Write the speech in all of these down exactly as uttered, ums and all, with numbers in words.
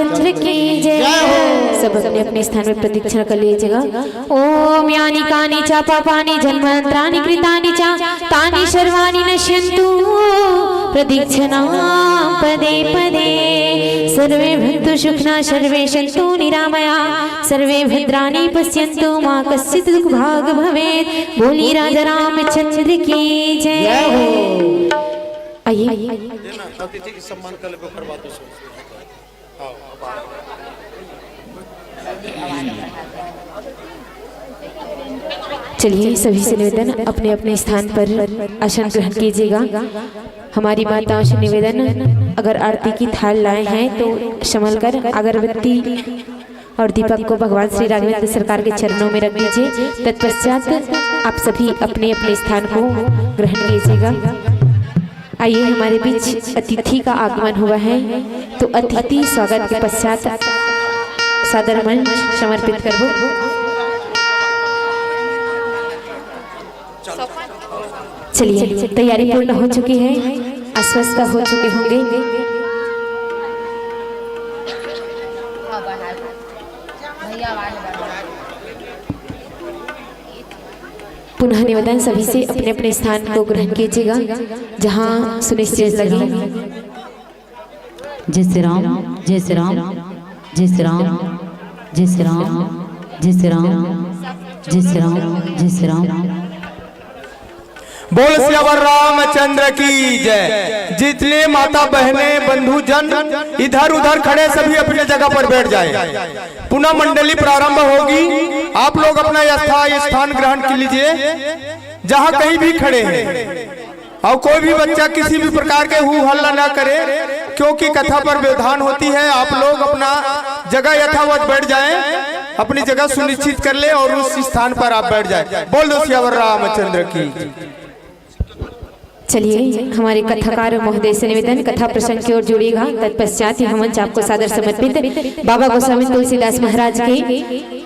चंद्र की जय। सब अपने अपने स्थान में प्रदक्षिणा कर लीजिएगा। ओम यानि कानि च पापानि जन्मांतराणि कृतानि च तानि सर्वाणि नश्यंतु प्रदक्षिणां पदे पदे। सर्वे भवन्तु सुखिनः सर्वे सन्तु निरामया सर्वे भद्राणि पश्यन्तु मा कश्चित् दुःख भाग् भवेत्। बोलिए राजा रामचंद्र की जय। आइए। अतिथि के सम्मान कर लेबे, ओकर बाद दोसर। चलिए, सभी से निवेदन, अपने अपने स्थान पर आसन ग्रहण कीजिएगा। हमारी माताओं से निवेदन, अगर आरती की थाल लाए हैं तो संभल कर अगरबत्ती और दीपक को भगवान श्री राघवेंद्र सरकार के चरणों में रख दीजिए। तत्पश्चात आप सभी अपने अपने स्थान को ग्रहण कीजिएगा। आइए, हमारे बीच अतिथि का आगमन हुआ है, तो अतिथि स्वागत के पश्चात सादर मंच समर्पित करबो। चलिए, तैयारी पूर्ण हो चुकी है, आश्वस्त हो चुके होंगे। पुनः निवेदन, सभी से अपने अपने स्थान को ग्रहण कीजिएगा, जहां सुनिश्चित लगे। जय श्री राम, जय श्री राम, जय श्री राम, जय श्री राम, जय श्री राम, जय श्री राम, जय श्री राम। बोल सियावर रामचंद्र की जय। जितने माता बहनें, बंधु जन इधर उधर खड़े, सभी अपने जगह पर बैठ जाए। पुनः मंडली प्रारंभ होगी। आप लोग अपना यथा स्थान ग्रहण कर लीजिए, जहां कहीं भी खड़े हैं। और कोई भी बच्चा किसी भी प्रकार के हू हल्ला ना करे, क्योंकि कथा पर व्यवधान होती है। आप लोग अपना जगह यथावत बैठ जाएं, अपनी जगह सुनिश्चित कर ले और उस स्थान पर आप बैठ जाएं। बोल दो सियावर रामचंद्र की। चलिए, हमारे कथाकार महोदय से निवेदन, कथा प्रसंग की ओर जुड़िएगा। तत्पश्चात यह मंच आपको सादर समर्पित बाबा गोस्वामी तुलसीदास महाराज के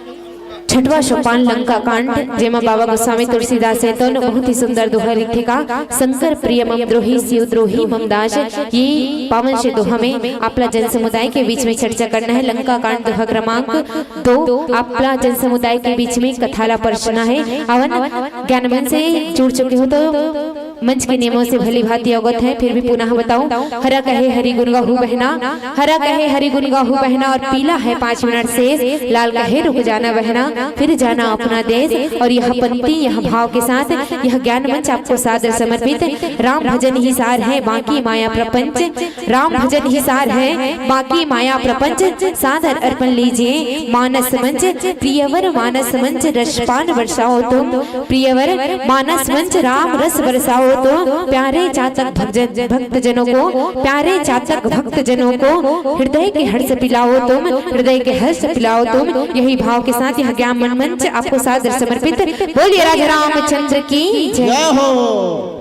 छठवां सोपान लंका कांड, जेमा बाबा गोस्वामी तुलसीदास हे, तो बहुत ही सुंदर दोहा लिखे का, शंकर प्रिय मम द्रोही, शिव द्रोही मम दास। ये पावन से दोहा में आपला जन समुदाय के बीच में चर्चा करना है। लंका कांड दोहा क्रमांक दो, आपला जन समुदाय के बीच में कथा ला परसना है। अवन ज्ञानमन से जुड़ चुके हो तो मंच के नियमों से भली भांति अवगत है, फिर भी पुनः बताऊं। हरा कहे हरि गुण गाहू बहना, हरा कहे हरि गुण गाहू बहना, और पीला है पाँच मिनट शेष। लाल कहे रुक जाना बहना, फिर जाना अपना देश। और यह पंक्ति, यह भाव के साथ यह ज्ञान मंच आपको सादर समर्पित। राम भजन ही सार है बाकी माया प्रपंच, राम भजन ही सार है बाकी माया प्रपंच। सादर अर्पण लीजिए मानस मंच, प्रियवर मानस मंच, रसपान बरसाओ तुम। प्रियवर मानस मंच, राम रस बरसाओ तुम। प्यारे चातक भक्त, भक्त जनों को, प्यारे चातक भक्त जनों को हृदय के हर्ष पिलाओ तुम, हृदय के हर्ष पिलाओ तुम। यही भाव के साथ यह ज्ञान मंच आपको सादर समर्पित। बोलिए राजा रामचंद्र की जय। जय हो।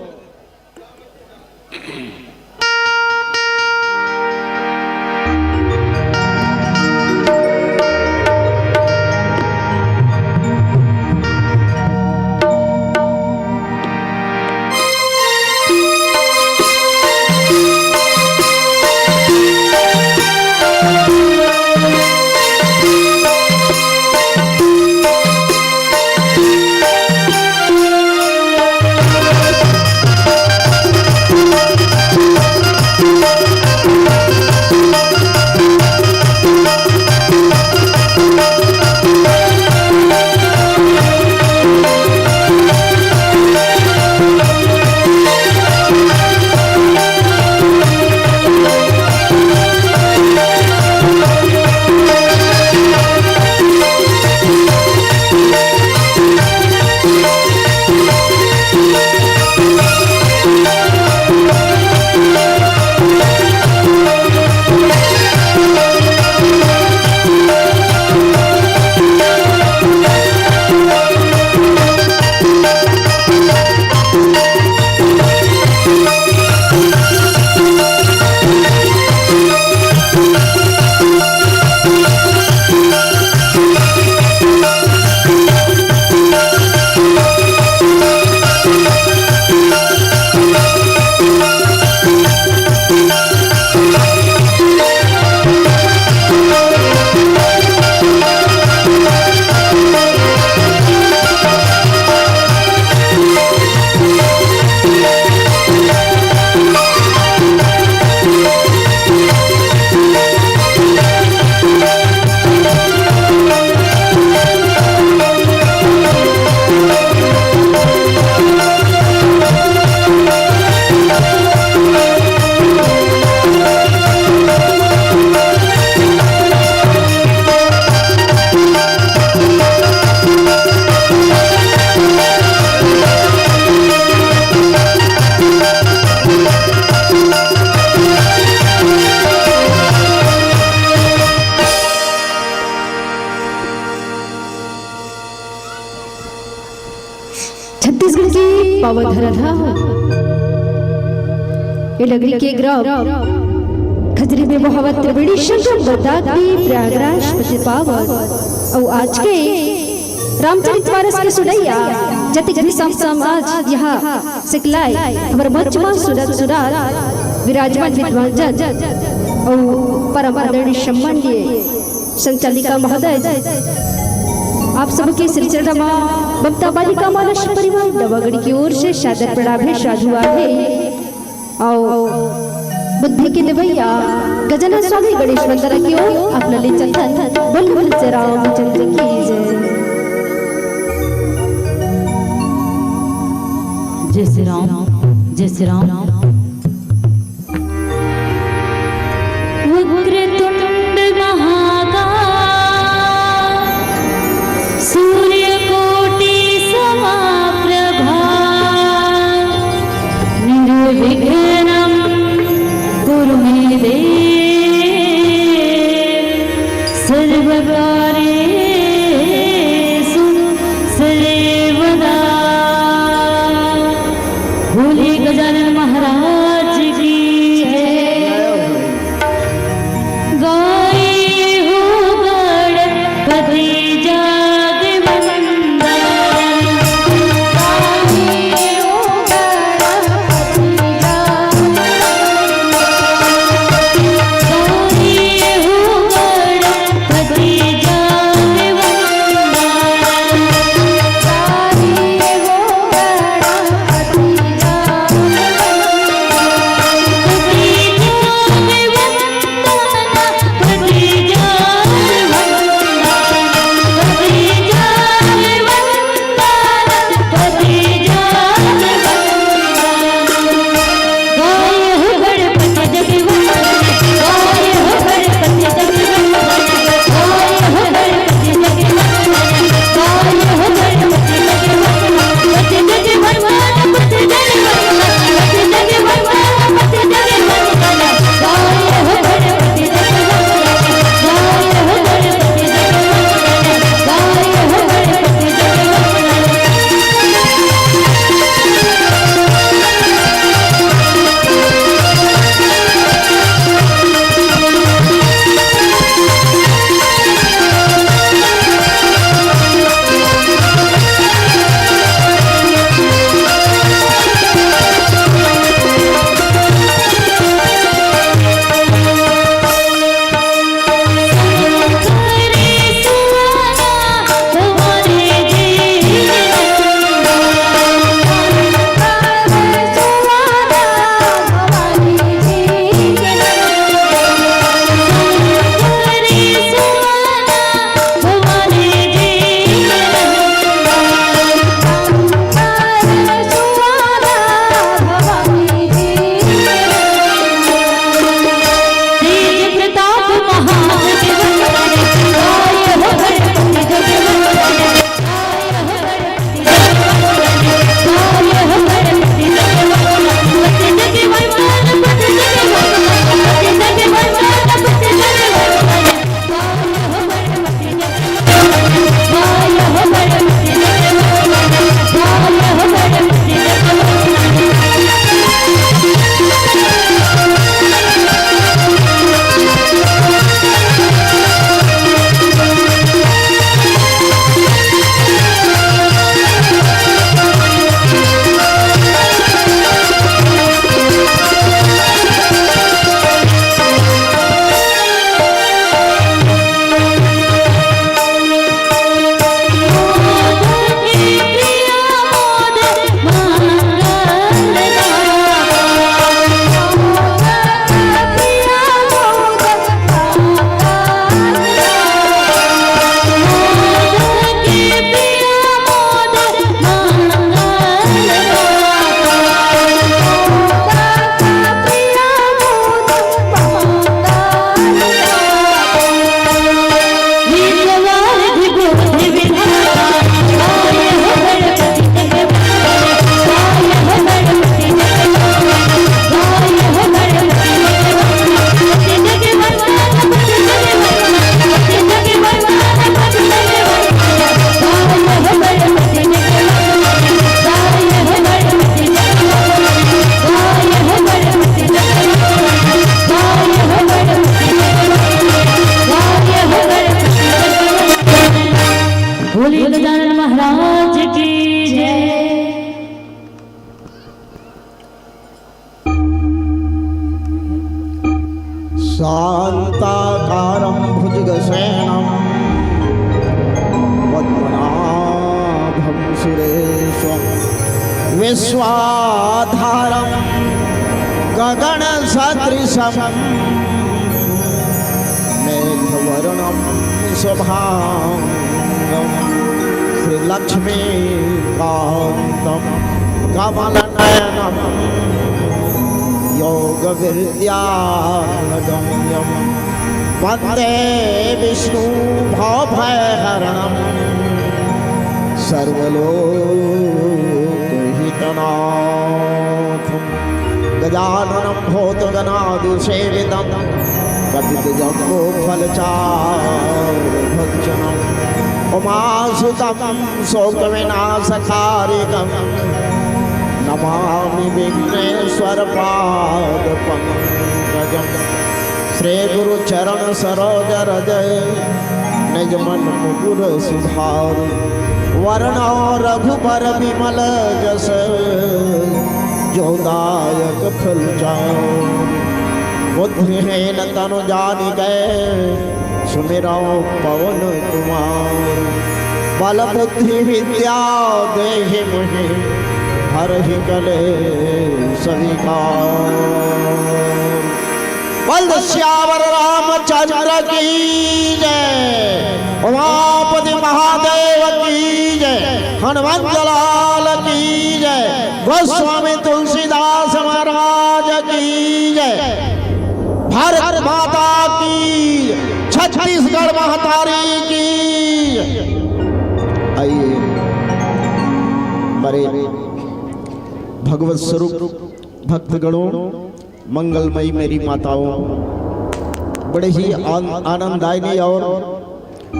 छत्तीसगढ़ के पावन धरा धाम, ये नगरी के ग्राम खजरी में बहावत त्रिवेणी संगम बरदात में प्रयागराज पति पावन। अउ आज के रामचरित मानस के सुनइया जतिक भी संत समाज यहाँ सिकलाय हमर मंच म सुनत सुनात विराजमान विद्वान जन अउ परम आदरणीय सम्माननीय संचालिका महोदय जी, आप सबके श्री चरण म ममता बालिका मानस परिवार नवागढ़ की ओर से सादर प्रणाम हे, साधु आहे। अउ बुद्धि के देवैया गजानन स्वामी गणेश मंदिर की ओर आप ला ले चलथन। बोल बोल जय रामचंद्र की जय। जय श्री राम, जय श्री राम। वक्रतुण्ड महाकाय सूर्यकोटि समाप्रभा निर्विघ्नं कुरु मे देव सर्वकार्येषु सर्वदा। बोले गजानन महाराज शान्ताकारं भुजगशयनं पद्मनाभं सुरेशं विश्वाधारं गगनसदृशं मेघवर्णं शुभाङ्गं श्रीलक्ष्मीकान्तं कमलनयनं योगविद्यानगम्यं वन्दे विष्णु भवभयहरणं सर्वलोकहितनाथं गजाननं भूतगणादिसेवितं कपितजम्बूफलचारुभक्षणं उमासुतं शोकविनाशकारिकं नमामि विघ्नेश्वरपादपङ्कजं श्रीगुरुचरणसरोजरज निजमनमुकुरसुधारि वरणौ रघुबरविमलजस जोदायकफलचारि बुद्धिहीन तनु जानिके सुमिरौ पवन कुमार। बल बुद्धि विद्या देहि मोहि हरहि कलेस विकार। बोल सियावर रामचंद्र की जय, उमापति महादेव की जय, हनुमंत लाल की जय, गोस्वामी तुलसीदास महाराज की जय। भारत माता की, छत्तीसगढ़ महतारी की। आइए, हमारे भगवत स्वरूप भक्तगणों, मंगलमयी मेरी माताओं, बड़े ही आन-, आनंदायनी और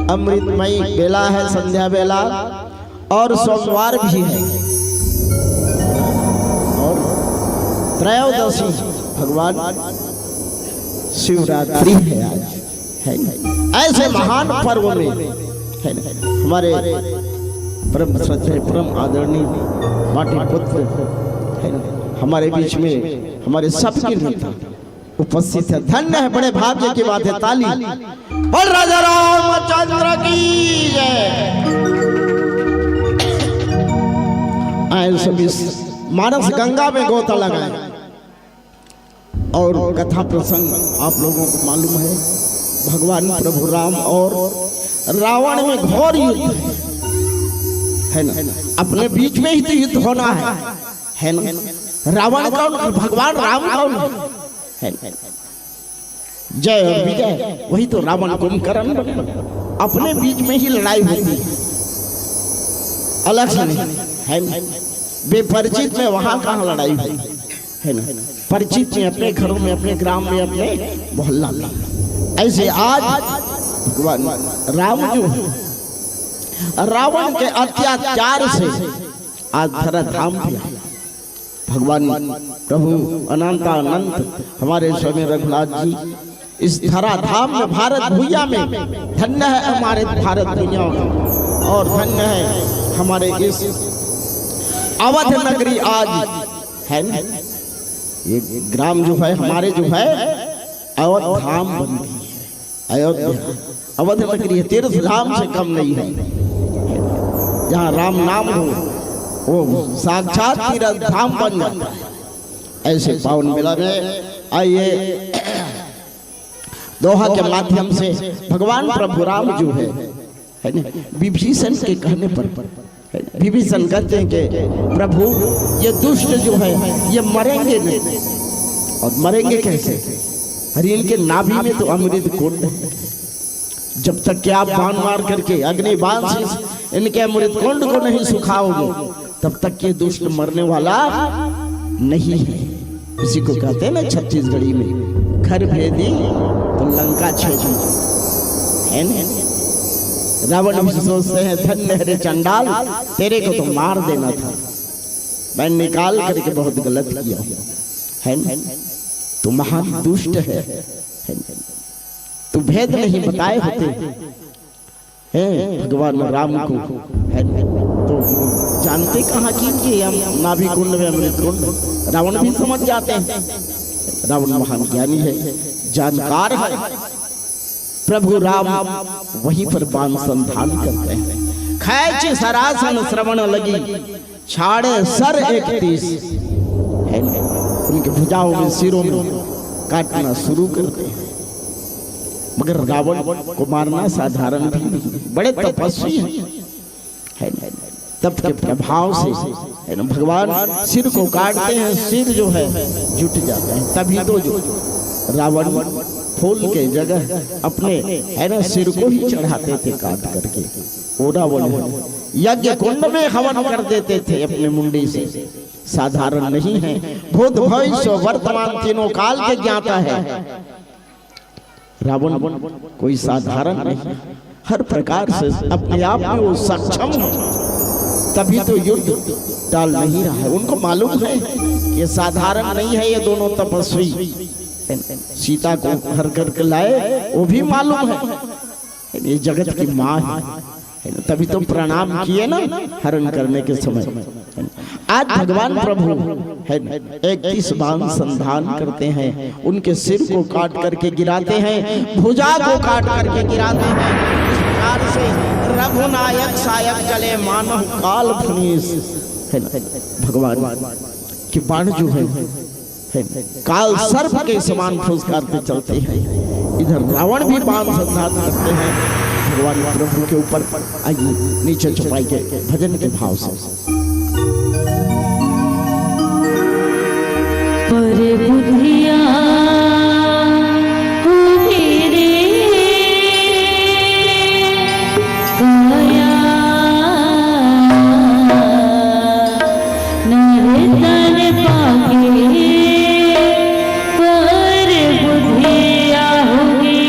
अमृतमयी बेला है, संध्या बेला, और सोमवार भी है और त्रयोदशी भगवान शिवरात्रि है आज, है ना? ऐसे महान पर्व में, है ना, हमारे परम श्रद्धेय, परम आदरणीय माटी पुत्र, है ना, हमारे बीच में हमारे सबके नेता उपस्थित है। धन्य है, बड़े भाग्य की बात है। ताली। बोल राजा रामचंद्र की जय। आए सभी मानस गंगा में गोता लगाए। और कथा प्रसंग आप लोगों को मालूम है, भगवान प्रभु राम और रावण में घोर युद्ध है, है ना? अपने बीच में ही तो युद्ध होना है, है ना? रावण कौन, भगवान राम कौन है? है ना? जय और विजय, वही तो रावण कुंभकर्ण बने। अपने बीच में ही लड़ाई होती है, अलग से नहीं, है ना? बेपरिचित में वहां कहाँ लड़ाई हुई, है ना? परिचित में, अपने घरों में, अपने ग्राम में, अपने मोहल्ला में। ऐसे आज भगवान राम जो है, रावण के अत्याचार से आज धरा धाम पे आए। भगवान प्रभु अनंतानंत हमारे स्वामी रघुनाथ जी इस धरा धाम में, भारत भुइया में, धन्य है हमारे भारत भुइया में, और धन्य है हमारे इस अवध नगरी आज, है ना? ये ग्राम जो है हमारे, जो है, अवध धाम बन गई है। अयोध्या अवध नगरी है, तीर्थ धाम से कम नहीं है। जहाँ राम नाम हो, वो साक्षात तीर्थ धाम बन जाता है। ऐसे पावन मेला में आइए, दोहा के माध्यम से भगवान प्रभु राम जो है, है ना, विभीषण के कहने पर, है ना, विभीषण कहते हैं कि प्रभु, ये दुष्ट जो है, ये मरेंगे नहीं। और मरेंगे कैसे? अरे, इनके नाभि में तो अमृत कुंड है। जब तक कि आप बाण मार करके, अग्नि बाण से इनके अमृत कुंड को नहीं सुखाओगे, तब तक ये दुष्ट मरने वाला नहीं है। इसी को कहते हैं ना छत्तीसगढ़ी में, घर भेदी तो लंका छेदी, है ना? रावण भी सोचते हैं, धन्य है रे चंडाल, तेरे को तो मार देना था, मैं निकाल करके बहुत गलत किया, है ना? तू महान दुष्ट है, है ना? तू भेद नहीं बताए होते, हैं, भगवान राम को, है, तो जानते कहाँ की कि हम नाभि कुंड में अमृत कुंड, रावण भी समझ जाते हैं। रावण महान ज्ञानी है, जानकार है। प्रभु राम वहीं पर बाण संधान करते हैं। खैंचि सरासन श्रवण लगी, छाड़े सर एक तीस। है ना? उनके भुजाओं में, सिरों में काटना शुरू करते हैं। मगर रावण को मारना साधारण भी नहीं, बड़े तपस्वी हैं। है ना? तप के प्रभाव से, है ना, भगवान सिर को काटते हैं, सिर जो है जुट जाता है। तभी तो जो रावण फूल के जगह अपने, है ना, सिर को ही चढ़ाते थे काट करके। वो रावण है। यज्ञ कुंड में हवन कर देते थे अपने मुंडी से। साधारण नहीं है। भूत भविष्य वर्तमान तीनों काल के ज्ञाता है। रावण कोई साधारण नहीं, हर प्रकार से अपने आप में वो सक्षम है, तभी तो युद्ध टाल नहीं रहा है। उनको मालूम है कि ये साधारण नहीं है, ये दोनों तपस्वी। सीता को हर करके लाए, वो भी मालूम है, ये जगत की माँ है, है ना? तभी तो प्रणाम किए ना हरण करने के समय। आज भगवान प्रभु, है ना, इकतीस बाण संधान करते हैं, उनके सिर को काट करके गिराते हैं, भुजा को काट करके गिराते हैं। इस प्रकार से रघुनायक सायक चले मानव काल फनीस, है ना? भगवान के बाण जो है, है, काल सर्प के समान फुसकारते चलते हैं। इधर रावण भी बाण संधान करते हैं भगवान प्रभु के ऊपर। आइए, नीचे चौपाई के भजन के भाव से। पर बुधिया हो मेरे काया, नर तन पाके पर बुधिया होगे।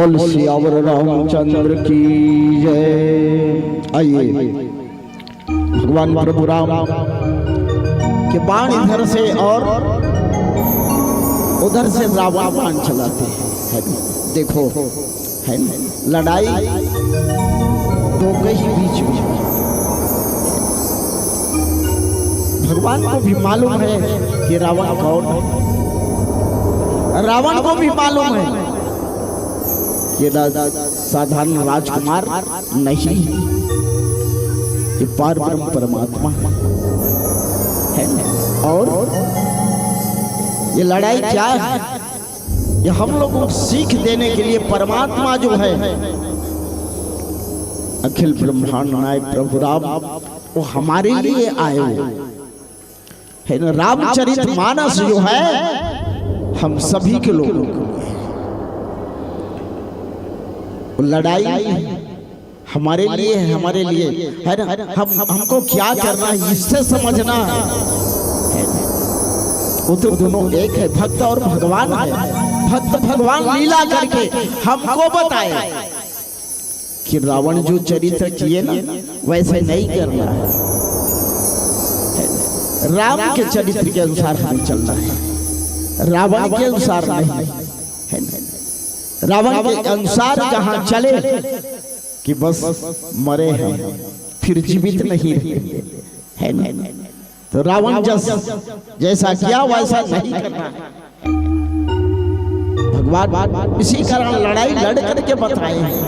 बोल सियावर रामचंद्र की जय। आइए, भगवान प्रभु राम के बाण इधर से और उधर से रावण बाण चलाते हैं। देखो, है ना? लड़ाई दो के ही बीच में। भगवान को भी मालूम है कि रावण कौन है, रावण को भी मालूम है कि राज-, साधारण राजकुमार नहीं है, ये पार ब्रह्म परमात्मा है। और ये लड़ाई क्या है? ये हम लोगों को सीख देने के लिए परमात्मा जो है, अखिल ब्रह्मांड नायक प्रभु राम, वो हमारे लिए आए हुए, है ना? रामचरित मानस जो है, हम सभी के लोगों को, वो लड़ाई हमारे लिए है, हमारे लिए है ना? हम, हमको क्या करना है, इससे समझना है। वो तो दोनों एक है, भक्त और भगवान है। भक्त भगवान लीला करके हमको बताए कि रावण जो चरित्र किए ना, वैसे नहीं करना है। राम के चरित्र के अनुसार हमें चलना है, रावण के अनुसार नहीं, है ना? रावण के अनुसार जहाँ चले कि बस मरे हैं, फिर जीवित नहीं रहे, है ना? तो रावण जस, जैसा किया वैसा नहीं करना है। भगवान इसी कारण लड़ाई लड़ करके बताए हैं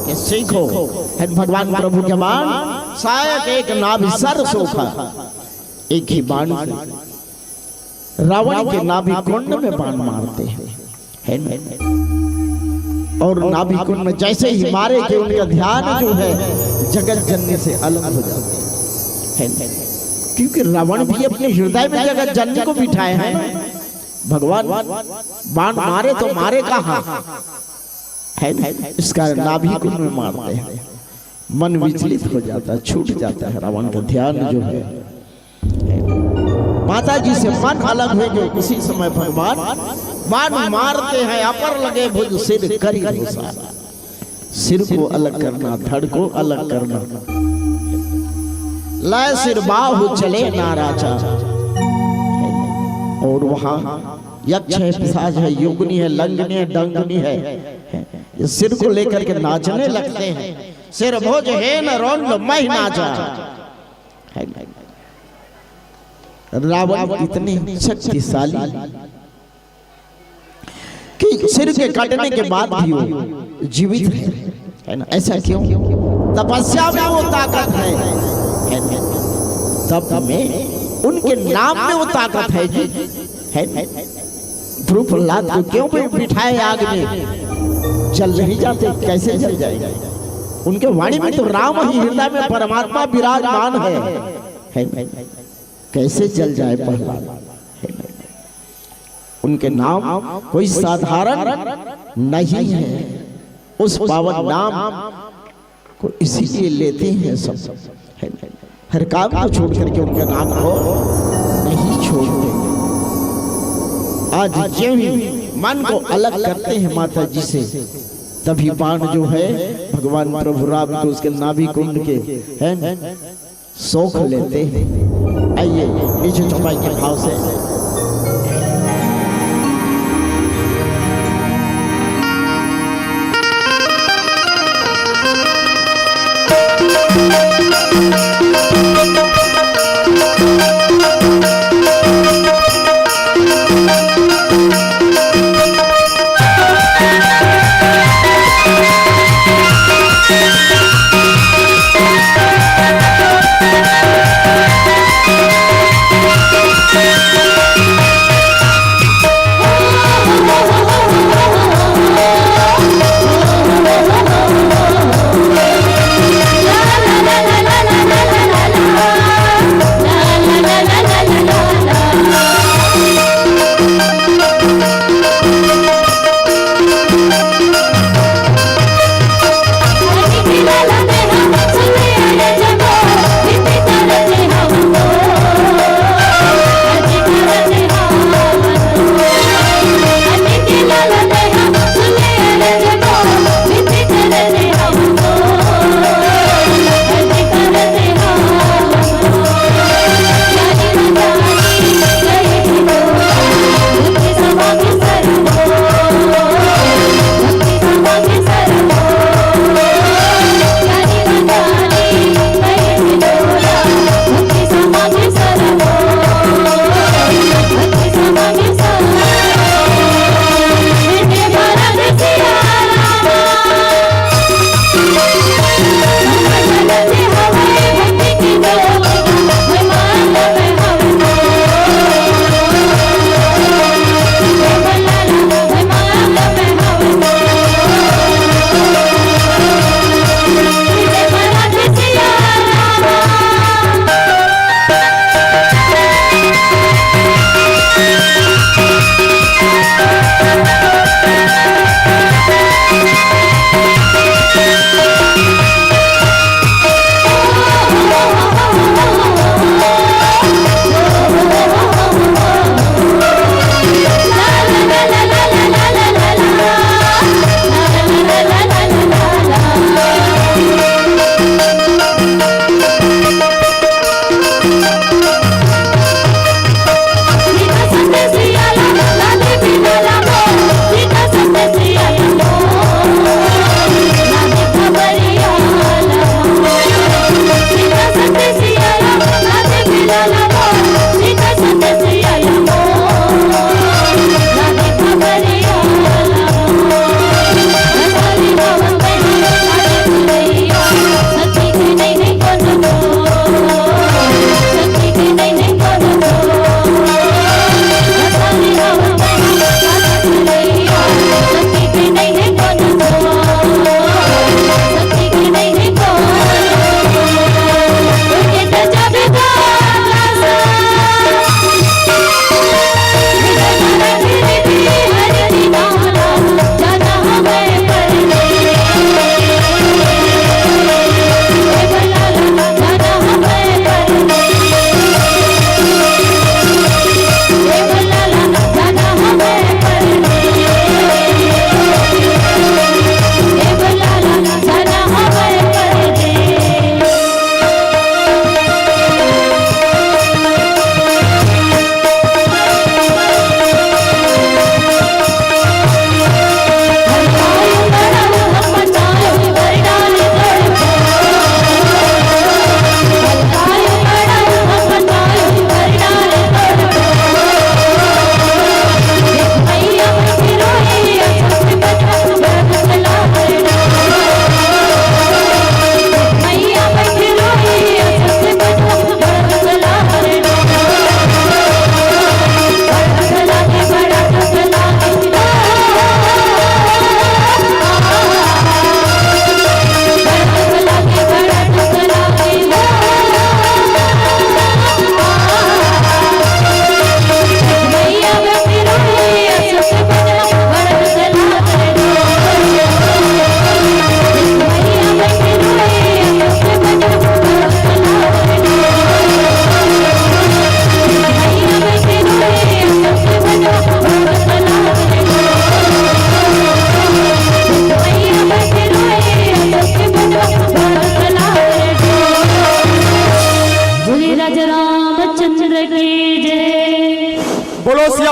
कि सीखो, है भगवान प्रभु के बाण, सहायक एक नाभि सर सोखा। एक ही बाण से रावण के नाभि कुंड में बाण मारते हैं, है ना? और नाभि कुंड में जैसे ही मारे कि उनका ध्यान जो है जगत जननी से अलग हो जाता है, है ना? क्योंकि रावण भी अपने हृदय में जगत जननी को बिठाए हैं ना। भगवान बाण मारे तो मारे कहाँ, है ना? इस कारण नाभि कुंड में मारते हैं, मन विचलित हो जाता है, छूट जाता है रावण का ध्यान जो है। माता जी से मन अलग हो गए, उसी समय भगवान बाण मारते हैं, अपर लगे भुज सिर करी घोषा। सिर को अलग करना, धड़ को अलग करना। लय सिर बाहु चले ना राजा। और वहां यक्ष है, पिशाच है, योगिनी है, लंगिनी है, डंगिनी है, ये सिर को लेकर के नाचने लगते हैं। सिर भुज हेन रोंद महि नाचा। रावण इतने शक्तिशाली कि सिर के कटने के बाद भी वो जीवित है, है ना? ऐसा क्यों? तपस्या में वो ताकत है, है ना? तप में, उनके नाम में वो ताकत है जी, है ना? ध्रुव प्रहलाद को क्यों भी बिठाए आग में, जल नहीं जाते, कैसे जल जाएगा? उनके वाणी में तो राम ही, हृदय में परमात्मा विराजमान है, है ना? कैसे जल जाए प्रहलाद? उनके नाम कोई साधारण नहीं है। उस पावन नाम को इसीलिए लेते हैं सब, है। हर काम को छोड़ करके उनके नाम को नहीं छोड़ते। आज जो ही मन को अलग करते हैं माता जी से, तभी बाण जो है भगवान प्रभु राम को उसके नाभि कुंड के, है, सोख लेते हैं। आइए, नीचे चौपाई के भाव से।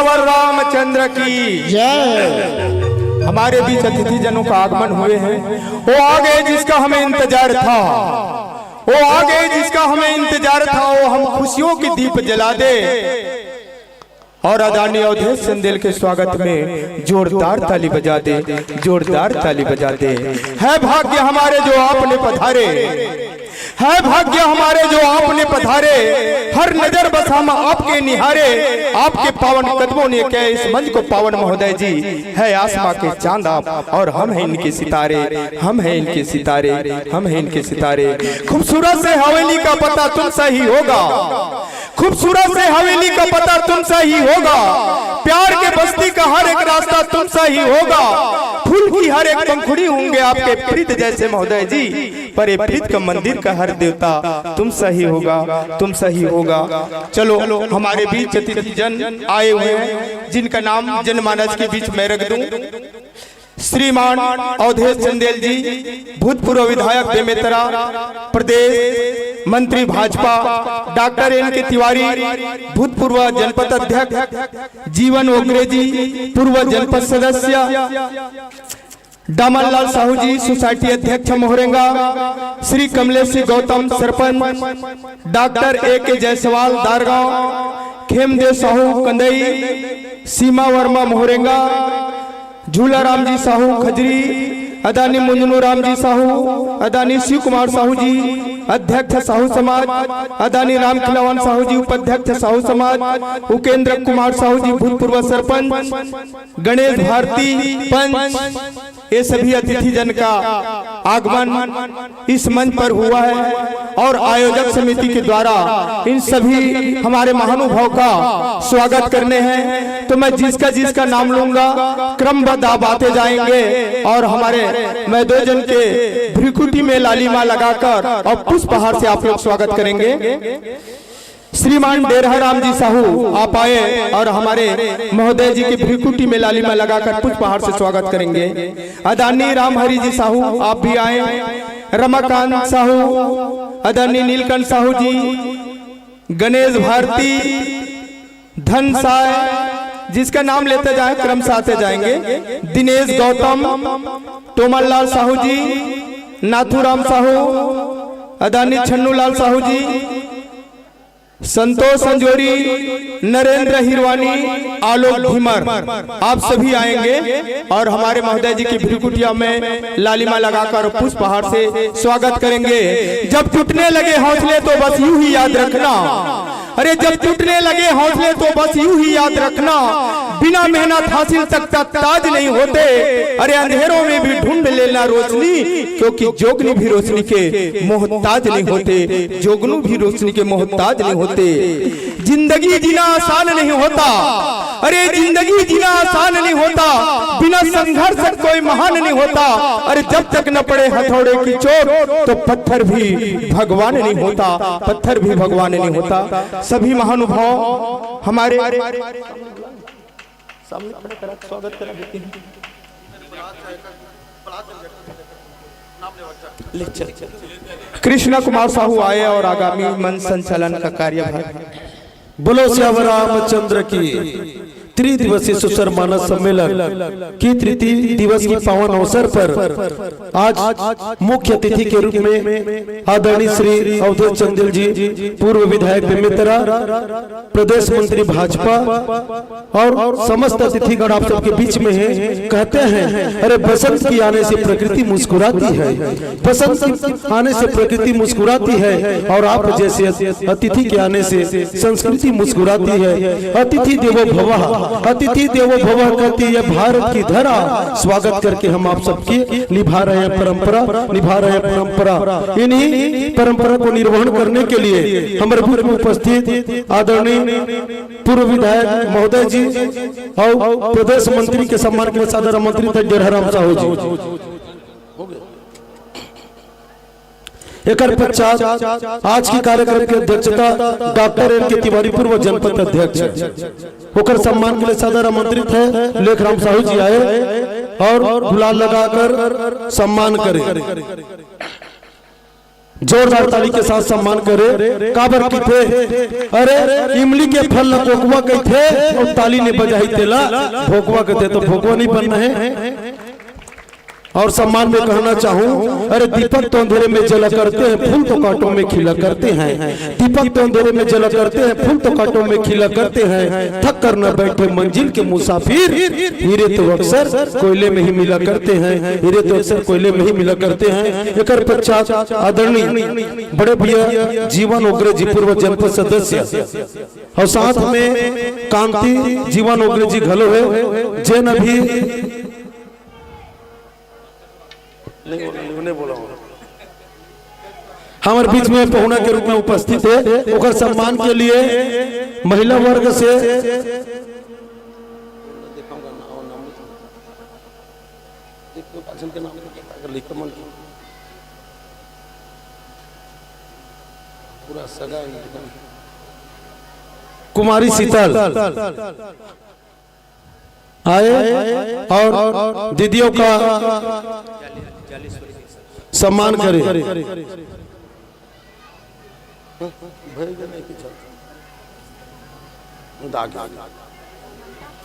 सियावर रामचंद्र की। जय। हमारे बीच अतिथि जनों का आगमन हुए हैं। वो आ गए जिसका हमें इंतजार था, वो आ गए जिसका हमें इंतजार था। वो हम खुशियों के दीप जला दे और आदरणीय अवधेश चंदेल के स्वागत में जोरदार ताली बजा दे, जोरदार ताली बजा दे। है भाग्य हमारे जो आपने पधारे, है भाग्य हमारे जो आपने पधारे। हर नजर बस हम आपके निहारे, आपके पावन कदमों ने किया इस मंच को पावन महोदय जी। है आसमां के चांद आप और हम हैं इनके सितारे, हम हैं इनके सितारे, हम हैं इनके सितारे। खूबसूरत से हवेली का पता तुमसा ही होगा, खूबसूरत से हवेली का पता तुमसा ही होगा। प्यार के बस्ती का हर एक रास्ता तुमसा ही होगा। फूल की हर एक पंखुड़ी होंगे आपके प्रीत जैसे महोदय जी, पर ये प्रीत का मंदिर का हर देवता तुमसा ही होगा, तुमसा ही होगा। चलो, हमारे बीच अतिथि जन आए हुए हैं, जिनका नाम जनमानस के बीच मैं रख दूं। श्रीमान अवधेश चंदेल जी, भूतपूर्व विधायक बेमेतरा, प्रदेश मंत्री भाजपा, डॉक्टर एन के तिवारी, भूतपूर्व जनपद अध्यक्ष, जीवन ओगरे जी, पूर्व जनपद सदस्य, दामनलाल साहू जी, सोसाइटी अध्यक्ष मोहरेंगा, श्री कमलेश सिंह गौतम, सरपंच, डॉक्टर ए के जायसवाल, दारगांव, खेमदेव साहू, कंदई, सीमा वर्मा, मोहरेंगा, झूला राम जी साहू, खजरी, आदरणीय मुंजनू राम जी साहू, आदरणीय शिव कुमार साहू जी, अध्यक्ष साहू समाज, आदरणीय राम खिलावन साहू जी, उपाध्यक्ष साहू समाज, उकेंद्र कुमार साहू जी, भूतपूर्व सरपंच, गणेश भारती, पंच, ये सभी अतिथि जन का आगमन इस मंच पर हुआ है और आयोजक समिति के द्वारा इन सभी हमारे महानुभाव का स्वागत करने हैं। तो मैं जिसका जिसका नाम लूंगा, क्रमबद्ध आप आते जाएंगे और हमारे महोदय जन के भ्रिकुटी में लालिमा लगाकर और पुष्पहार से आप लोग स्वागत करेंगे। श्रीमान डेरहा राम जी साहू आप आए और हमारे महोदय जी की भ्रिकुटी में लालिमा लगाकर पुष्पहार से स्वागत करेंगे। आदरणीय राम हरि जी साहू आप भी आए, रमाकांत साहू, आदरणीय नीलकंठ साहू जी, गणेश भारती, धन साय, जिसका नाम लेते जाए क्रम से आते जाएंगे, दिनेश गौतम, तोमल लाल साहू जी, नाथूराम साहू, आदरणीय छन्नू लाल साहू जी, संतोष संजोरी, नरेंद्र हिरवानी, आलोक धीमर, आप सभी आएंगे और हमारे महोदय जी की भ्रिकुटिया में लालिमा लगाकर पुष्पहार से स्वागत करेंगे। जब टूटने लगे हौसले तो बस यूं ही याद रखना, अरे जब टूटने लगे हौसले तो बस यूं ही याद रखना, बिना मेहनत हासिल तख्त ताज नहीं होते। अरे अंधेरों में भी ढूंढ लेना रोशनी, क्योंकि जोगनी भी रोशनी के मोहताज नहीं होते, जोगनू भी रोशनी के मोहताज नहीं होते। जिंदगी जीना आसान नहीं होता, अरे जिंदगी जीना आसान नहीं होता, बिना संघर्ष कोई महान नहीं होता। अरे जब तक न पड़े हथौड़े की चोट तो पत्थर भी भगवान नहीं होता, पत्थर भी भगवान नहीं होता। सभी महानुभाव हमारे सामने खड़े करा, स्वागत करा देते हैं। ले, चल, चल। कृष्णा कुमार साहू आए और आगामी मंच संचालन का कार्यभार। बोलो सियावर रामचंद्र की। त्रिदिवसीय सुसर मानस सम्मेलन की तृतीय दिवस की पावन अवसर पर आज मुख्य अतिथि के रूप में आदरणीय श्री अवधेश चंदेल जी, पूर्व विधायक बेमेतरा, प्रदेश मंत्री भाजपा, और समस्त अतिथिगण आप सबके बीच में हैं। कहते हैं, अरे बसंत की आने से प्रकृति मुस्कुराती है, बसंत की आने से प्रकृति मुस्कुराती है, और आप जैसे अतिथि के आने से संस्कृति मुस्कुराती है। अतिथि देवो भवः, अतिथि देवो भवः कहती है भारत की धरा। स्वागत करके हम आप सबके निभा रहे हैं परंपरा, निभा रहे हैं परंपरा। इन्हीं परंपरा को निर्वहन करने के लिए हमारे बीच में उपस्थित आदरणीय पूर्व विधायक महोदय जी और प्रदेश मंत्री के सम्मान के लिए सादर आमंत्रित है डेरहराम साहू जी। एकर पश्चात आज के कार्यक्रम की अध्यक्षता डॉक्टर एन के तिवारी, पूर्व जनपद अध्यक्ष, ओकर सम्मान के लिए सादर आमंत्रित है लेखराम साहू जी आए और गुलाल लगाकर सम्मान करें। जोरदार ताली के साथ सम्मान करे। काबर कहिथे, अरे, इमली के फल ला कोकवा कहिथे, अउ ताली नइ बजाही तेला भोकवा कहिथे, तो भोकवा नइ बनना हे। और सम्मान में कहना चाहूं, अरे, दीपक तो अंधेरे में जला करते हैं, फूल तो कांटों में खिला करते हैं। दीपक तो अंधेरे में जला करते हैं, फूल तो कांटों में खिला करते हैं। थक कर न बैठे मंजिल के मुसाफिर, हीरे तो अक्सर कोयले में ही मिला करते हैं, हीरे तो अक्सर कोयले में ही मिला करते हैं। एकर पश्चात आदरणीय बड़े भैया जीवन ओगरे जी, पूर्व जनपद सदस्य, और साथ में कांति जीवन ओगरे जी घलो हे, जेन अभी नहीं बोला, नहीं बोला। हमर बीच में पहुना के रूप में उपस्थित हे, ओकर सम्मान के लिए महिला वर्ग से पूरा सगा कुमारी शीतल आए और दीदियों का सम्मान करें।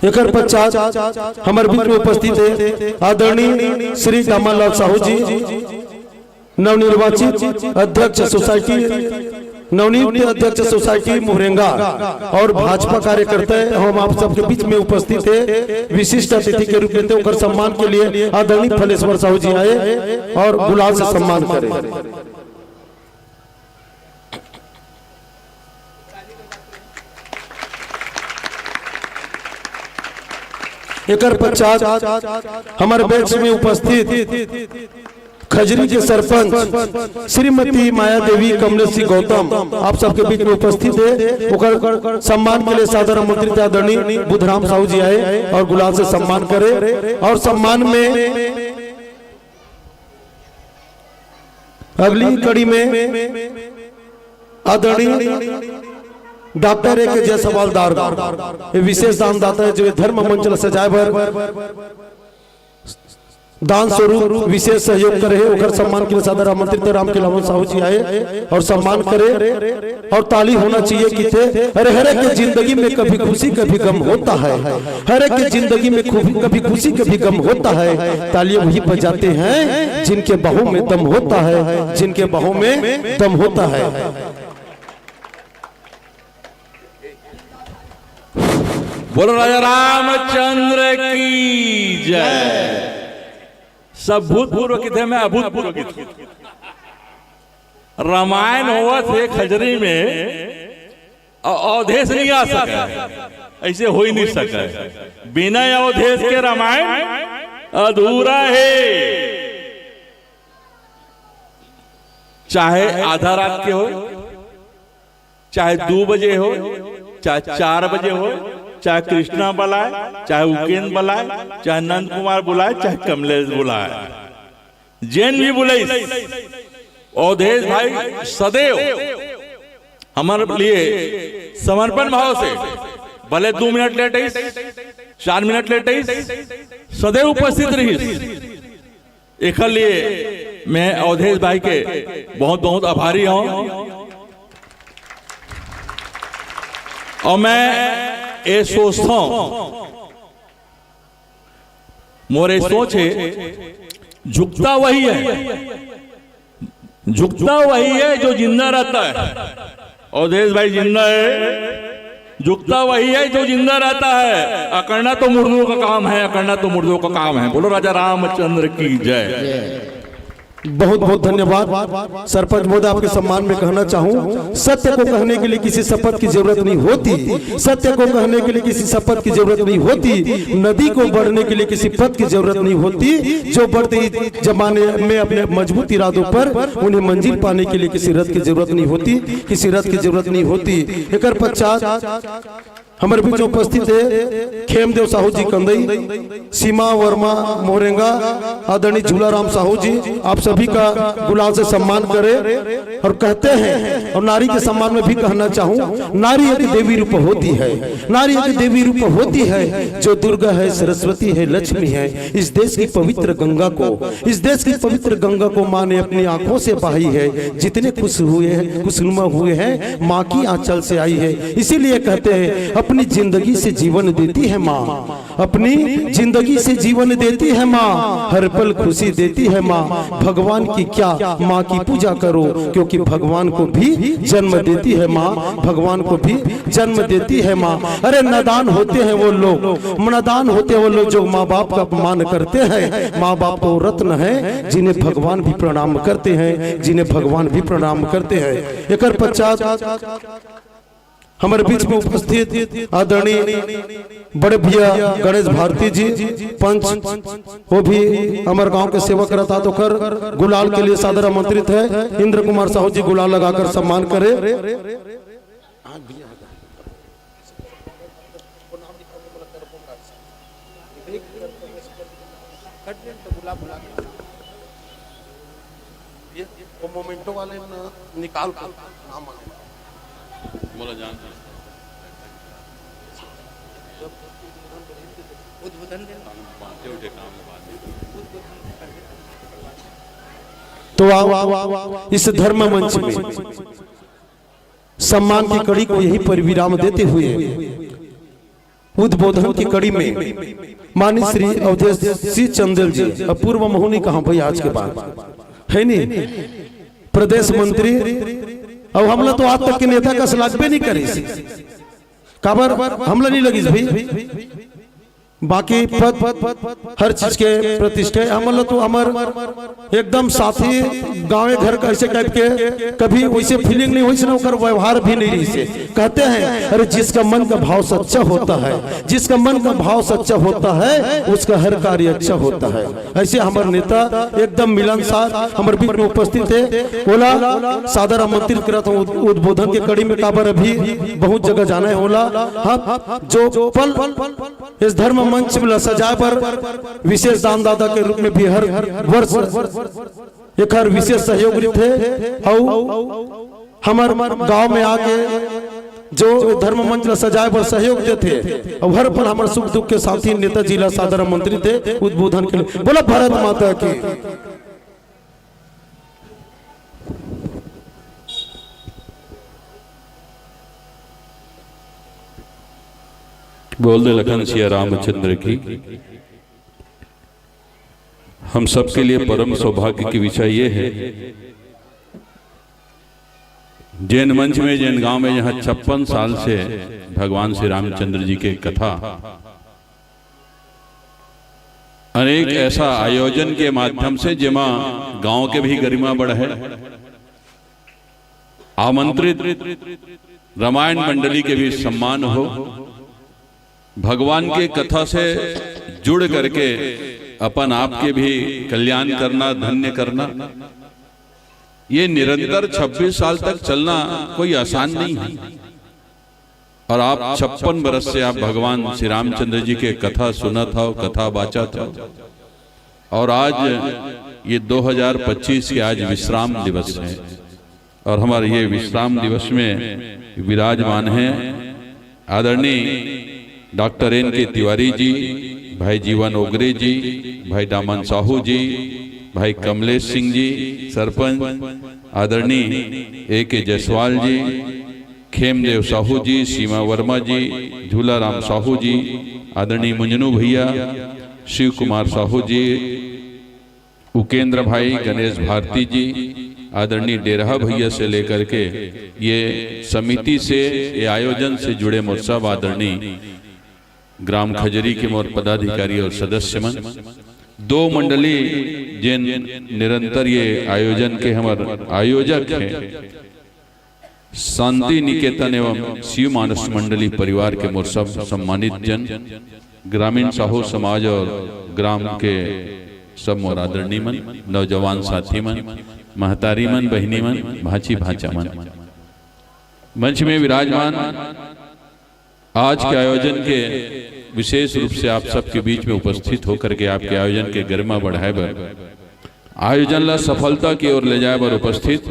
एकर पश्चात हमर बीच में उपस्थित हे आदरणीय श्री दामालाल साहू जी, नवनिर्वाचित अध्यक्ष सोसाइटी, नवनियुक्त अध्यक्ष सोसाइटी मुहरेंगा और भाजपा कार्यकर्ता हे, हम आप सबके बीच में उपस्थित हे, विशिष्ट अतिथि के रूप में थे, ओकर सम्मान के लिए आदरणीय फलेश्वर साहू जी आए और गुलाल से सम्मान करें। एकर पश्चात हमर बीच में उपस्थित खजरी के सरपंच श्रीमती माया देवी कमलेश सिंह गौतम आप सबके बीच में उपस्थित हे, ओकर सम्मान के लिए सादर आमंत्रित आदरणीय बुधराम साहू जी आए और गुलाल से सम्मान करे। और सम्मान में अगली कड़ी में आदरणीय डॉक्टर ए के जायसवाल दार, ये विशेष दानदाता हे, जो ये धर्म मंच ल सजाए बर दान स्वरूप विशेष सहयोग करे हे, ओकर सम्मान के लिए सादर आमंत्रित राम खिलावन साहू जी आए और सम्मान करे। और ताली होना चाहिए कि थे, अरे, हर एक के जिंदगी में कभी खुशी कभी गम होता है, हर एक के जिंदगी में खूब-, कभी खुशी कभी गम होता है। तालियां वही बजाते हैं जिनके बाहों में दम होता है, जिनके बाहों में दम होता है। बोलो राजा रामचंद्र की जय। सब भूतपूर्व किथे, मैं अभूतपूर्व किथे। रामायण होवत हे खजरी में, अ-, अवधेश नहीं आ सके, ऐसे हो ही नहीं सके। बिना अवधेश के रामायण अधूरा हे। चाहे आधा रात के हो, चाहे दू बजे हो, चाहे चार बजे हो, चाहे कृष्णा बुलाए, चाहे उकेन बुलाए, चाहे नंद कुमार बुलाए, चाहे कमलेश बुलाए, जेन भी बुलाइस, अवधेश भाई सदैव हमर लिए समर्पण भाव से, भले दू मिनट लेट आइस, चार मिनट लेट आइस, सदैव उपस्थित रहिस। एकर लिए मैं अवधेश भाई के बहुत बहुत आभारी हूं। और मैं ये सोचता हूं, मोर ये सोच हे, झुकता वही है, झुकता वही है जो जिंदा रहता है। अवधेश भाई जिंदा है, झुकता वही है जो जिंदा रहता है। अकड़ना तो मुर्दों का काम है, अकड़ना तो मुर्दों का काम है। बोलो राजा रामचंद्र की जय। बहुत बहुत धन्यवाद सरपंच महोदय, आपके सम्मान में कहना चाहूं, सत्य को कहने के लिए किसी शपथ की जरूरत नहीं होती, सत्य को कहने के लिए किसी शपथ की जरूरत नहीं होती, नदी को बढ़ने के लिए किसी पथ की जरूरत नहीं होती। जो बढ़ते जमाने में अपने मजबूत इरादों पर उन्हें मंजिल पाने के लिए किसी रथ की जरूरत नहीं होती, किसी रथ की जरूरत नहीं होती। एकर पश्चात हमारे बीच में उपस्थित है खेमदेव साहू जी कंदई, सीमा वर्मा मोरेंगा, आदरणीय झूलाराम साहू जी, आप सभी का गुलाल से सम्मान करें और कहते हैं, और नारी के सम्मान में भी कहना चाहूं, नारी एक देवी रूप होती है, नारी एक देवी रूप होती है, जो दुर्गा है, सरस्वती है, लक्ष्मी है। इस देश की पवित्र गंगा को, इस देश की पवित्र गंगा को माँ ने अपनी आंखों से बहाई है। जितने खुश हुए हैं, खुशनुमा हुए हैं, माँ की आंचल से आई है। इसीलिए कहते हैं, अपनी जिंदगी से जीवन देती है माँ, अपनी जिंदगी से जीवन देती है माँ, हर पल खुशी देती है माँ। भगवान की क्या, माँ की पूजा करो, क्योंकि भगवान को भी जन्म देती है माँ, भगवान को भी जन्म देती है माँ। अरे, नादान होते हैं वो लोग, नादान होते हैं वो लोग जो माँ बाप का अपमान करते हैं। माँ बाप तो रत्न है, जिन्हें भगवान भी प्रणाम करते हैं, जिन्हें भगवान भी प्रणाम करते हैं। एकर पश्चात हमारे बीच में उपस्थित आदरणीय बड़े भैया गणेश भारती जी, पंच, वो भी हमारे गांव के सेवा करत आत, ओकर गुलाल के लिए सादर आमंत्रित है। इंद्र कुमार साहू जी गुलाल लगाकर सम्मान करें। ये वो मोमेंटो वाले न निकाल कर नाम आ गया। बोला जान। उद्बोधन दे। बातें उठे काम में बाद में। तो आओ, इस धर्म मंच में सम्मान की कड़ी को यहीं पर विराम देते हुए उद्बोधन की कड़ी में माननीय श्री अवधेश सिंह चंदेल जी, अब पूर्व महोनी कहा भाई, आज के बाद है नहीं, प्रदेश मंत्री, अब हमला तो आज तक के नेता कस लागबे नहीं करिस। काबर हमला नहीं लगिस भाई, बाकी पद, हर चीज के प्रतिष्ठे, हमला तो हमर एकदम साथी, गांवे घर का ऐसे टाइप के, कभी वैसे फीलिंग नहीं होइस ना, ओकर व्यवहार भी नहीं रहिस। कहते हैं, अरे, जिसका मन का भाव सच्चा होता है, जिसका मन का भाव सच्चा होता है, उसका हर कार्य अच्छा होता है। ऐसे हमर नेता एकदम मिलनसार हमर बीच में उपस्थित है। ओला सादर आमंत्रित करत हूँ उद-, उद्बोधन के कड़ी में, काबर अभी बहुत जगह जाना है। ओला हम जो पल इस धर्म मंच ला सजाए बर विशेष दानदाता के रूप में भी हर वर्ष एकर विशेष सहयोग रहिथे। अउ हमर गांव में आके जो धर्म मंच ला सजाए बर सहयोग देथे, अउ हर पल हमर सुख दुख के साथी नेताजी ला सादर आमंत्रित हे उद्बोधन के लिए। बोला भारत माता की। बोल दे लखन सिया रामचंद्र की। हम सबके लिए परम सौभाग्य की विषय ये है, जेन मंच में, जेन गांव में, जहां छप्पन साल से भगवान श्री रामचंद्र जी के कथा, अनेक ऐसा आयोजन के माध्यम से जेमा गांव के भी गरिमा बढ़े, आमंत्रित रामायण मंडली के भी सम्मान हो, भगवान के कथा से जुड़ करके अपन आप के भी कल्याण करना, धन्य करना, ये निरंतर छब्बीस साल तक चलना कोई आसान नहीं है। और आप छप्पन बरस से आप भगवान श्री रामचंद्र जी के कथा सुनत हो, कथा बाचत हो, और आज ये दो हज़ार पच्चीस के आज विश्राम दिवस है, और हमारे ये विश्राम दिवस में विराजमान हैं आदरणीय डॉक्टर एन के तिवारी जी, भाई जीवन ओगरे जी, भाई डामन साहू जी, भाई कमलेश सिंह जी सरपंच, आदरणीय ए के जायसवाल जी, खेमदेव साहू जी, सीमा वर्मा जी, झूलाराम साहू जी, आदरणीय मुंजनू भैया, शिव कुमार साहू जी, उकेंद्र भाई, गणेश भारती जी, आदरणीय डेरहा भैया से लेकर के ये समिति से, ये आयोजन से जुड़े मोर सब आदरणीय ग्राम खजरी के मोर पदाधिकारी और सदस्य मन, दो मंडली जेन निरंतर ये आयोजन के हमर आयोजक हैं, शांति निकेतन एवं शिव मानस मंडली परिवार के मोर सब सम्मानित जन, ग्रामीण साहू समाज और ग्राम के सब मोर आदरणीय मन, नौजवान साथी मन, महतारी मन, बहिनी मन, भांची भांचा मन, मंच में विराजमान आज के आयोजन के विशेष रूप से आप सबके बीच में उपस्थित होकर के आपके आयोजन के गरिमा बढ़ाए बर, आयोजन ला सफलता की ओर ले जाए बर उपस्थित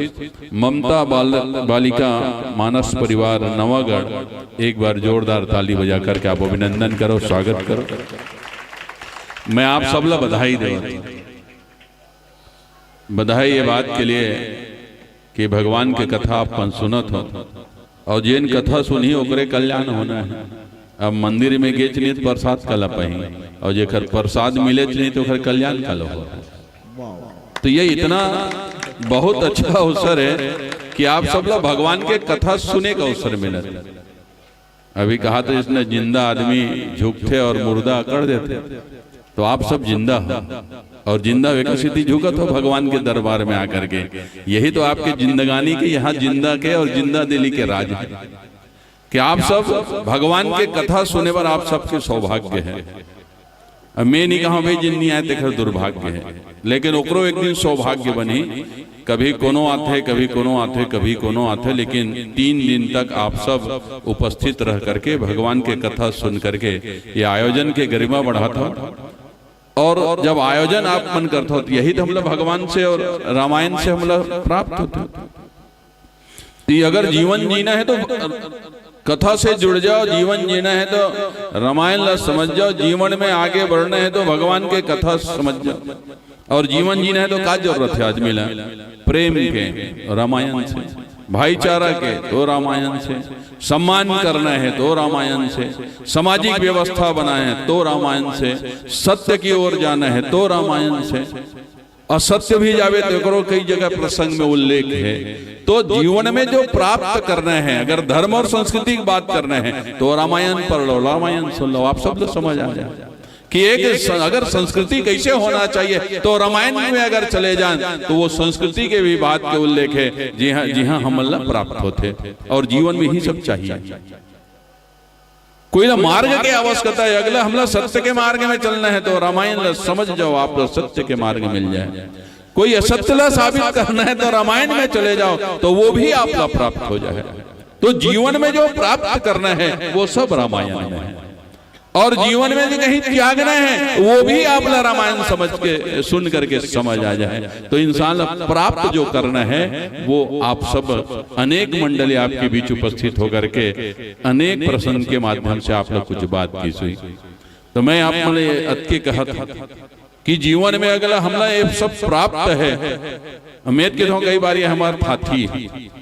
ममता बाल-, बालिका मानस परिवार नवागढ़, एक बार जोरदार ताली बजा करके आप अभिनंदन करो, स्वागत करो। मैं आप सब ला बधाई देवत हूँ। बधाई ये बात के लिए कि भगवान के कथा आप मन सुनत हो, और जेन कथा सुनही ओकरे कल्याण होना है। अब मंदिर में गेच नहीं तो प्रसाद काला पाही, और जेकर प्रसाद मिलेच नहीं तो ओकर कल्याण काला हो। तो ये इतना बहुत अच्छा अवसर है कि आप सब लोग भगवान के कथा सुने का अवसर मिला। अभी कहा था इसने, जिंदा आदमी झुकथे और मुर्दा अकड़ देथे, तो आप सब जिंदा हो, और जिंदा वेकसिति झुकत हो भगवान के दरबार में आकर के। यही तो आपके जिंदगानी के, यहाँ जिंदा के और जिंदा दिली के राज है कि आप सब भगवान के कथा सुने बर आप सबके सौभाग्य है। अब मैं नहीं कहूँ भाई, जिन नहीं आए तेकर दुर्भाग्य है, लेकिन ओकरो एक दिन सौभाग्य बनी। कभी कोनो आथे, कभी कोनो आथे, कभी कोनो आथे, लेकिन तीन दिन तक आप सब उपस्थित रह करके भगवान के कथा सुन करके ये आयोजन के गरिमा बढ़ात हो। और जब आयोजन आप मन करत हो, तो यही तो हमला भगवान से और रामायण से हमला प्राप्त होथे। तो अगर जीवन जीना है तो कथा से जुड़ जाओ, जीवन जीना है तो रामायण ला समझ जाओ, जीवन में आगे बढ़ना है तो भगवान के कथा समझ जाओ। और जीवन जीना है तो का जरूरत है आदमी ला? प्रेम के, रामायण से। भाईचारा के तो रामायण से। सम्मान करना है तो रामायण से। सामाजिक व्यवस्था बनाए है तो रामायण से। सत्य की ओर जाना है तो रामायण से। असत्य भी जावे तो एकरो कई जगह प्रसंग में उल्लेख है। तो जीवन में जो प्राप्त करना है, अगर धर्म और संस्कृति की बात करना है तो रामायण पढ़ लो, रामायण सुन लो, आप सब लोग समझ आ जाए कि एक स-, अगर संस्कृति कैसे होना चाहिए तो रामायण में अगर चले जाएं तो वो संस्कृति के भी बात के उल्लेख है। जी हाँ, जी हाँ, हमला प्राप्त होथे और जीवन में ही सब चाहिए। कोई ला मार्ग के आवश्यकता है, अगला हमला सत्य के मार्ग में चलना है तो रामायण ला समझ जाओ, आप ला सत्य के मार्ग मिल जाए। कोई असत्य ला साबित करना है तो रामायण में चले जाओ, तो वो भी आप ला प्राप्त हो जाए। तो जीवन में जो प्राप्त करना है वो सब रामायण में है, और जीवन में जो कहीं त्यागना है वो भी आप ला रामायण समझ के, सुन करके समझ आ जाए। तो इंसान ला प्राप्त जो करना है वो आप सब अनेक मंडली आपके बीच उपस्थित होकर के अनेक प्रसंग के माध्यम से आप लोग कुछ बात की सुई। तो मैं आप मन ले अतके कहत हूँ कि जीवन में अगला हमला ये सब प्राप्त है। मैं कहत हूँ कई बार ये हमार थाथी है।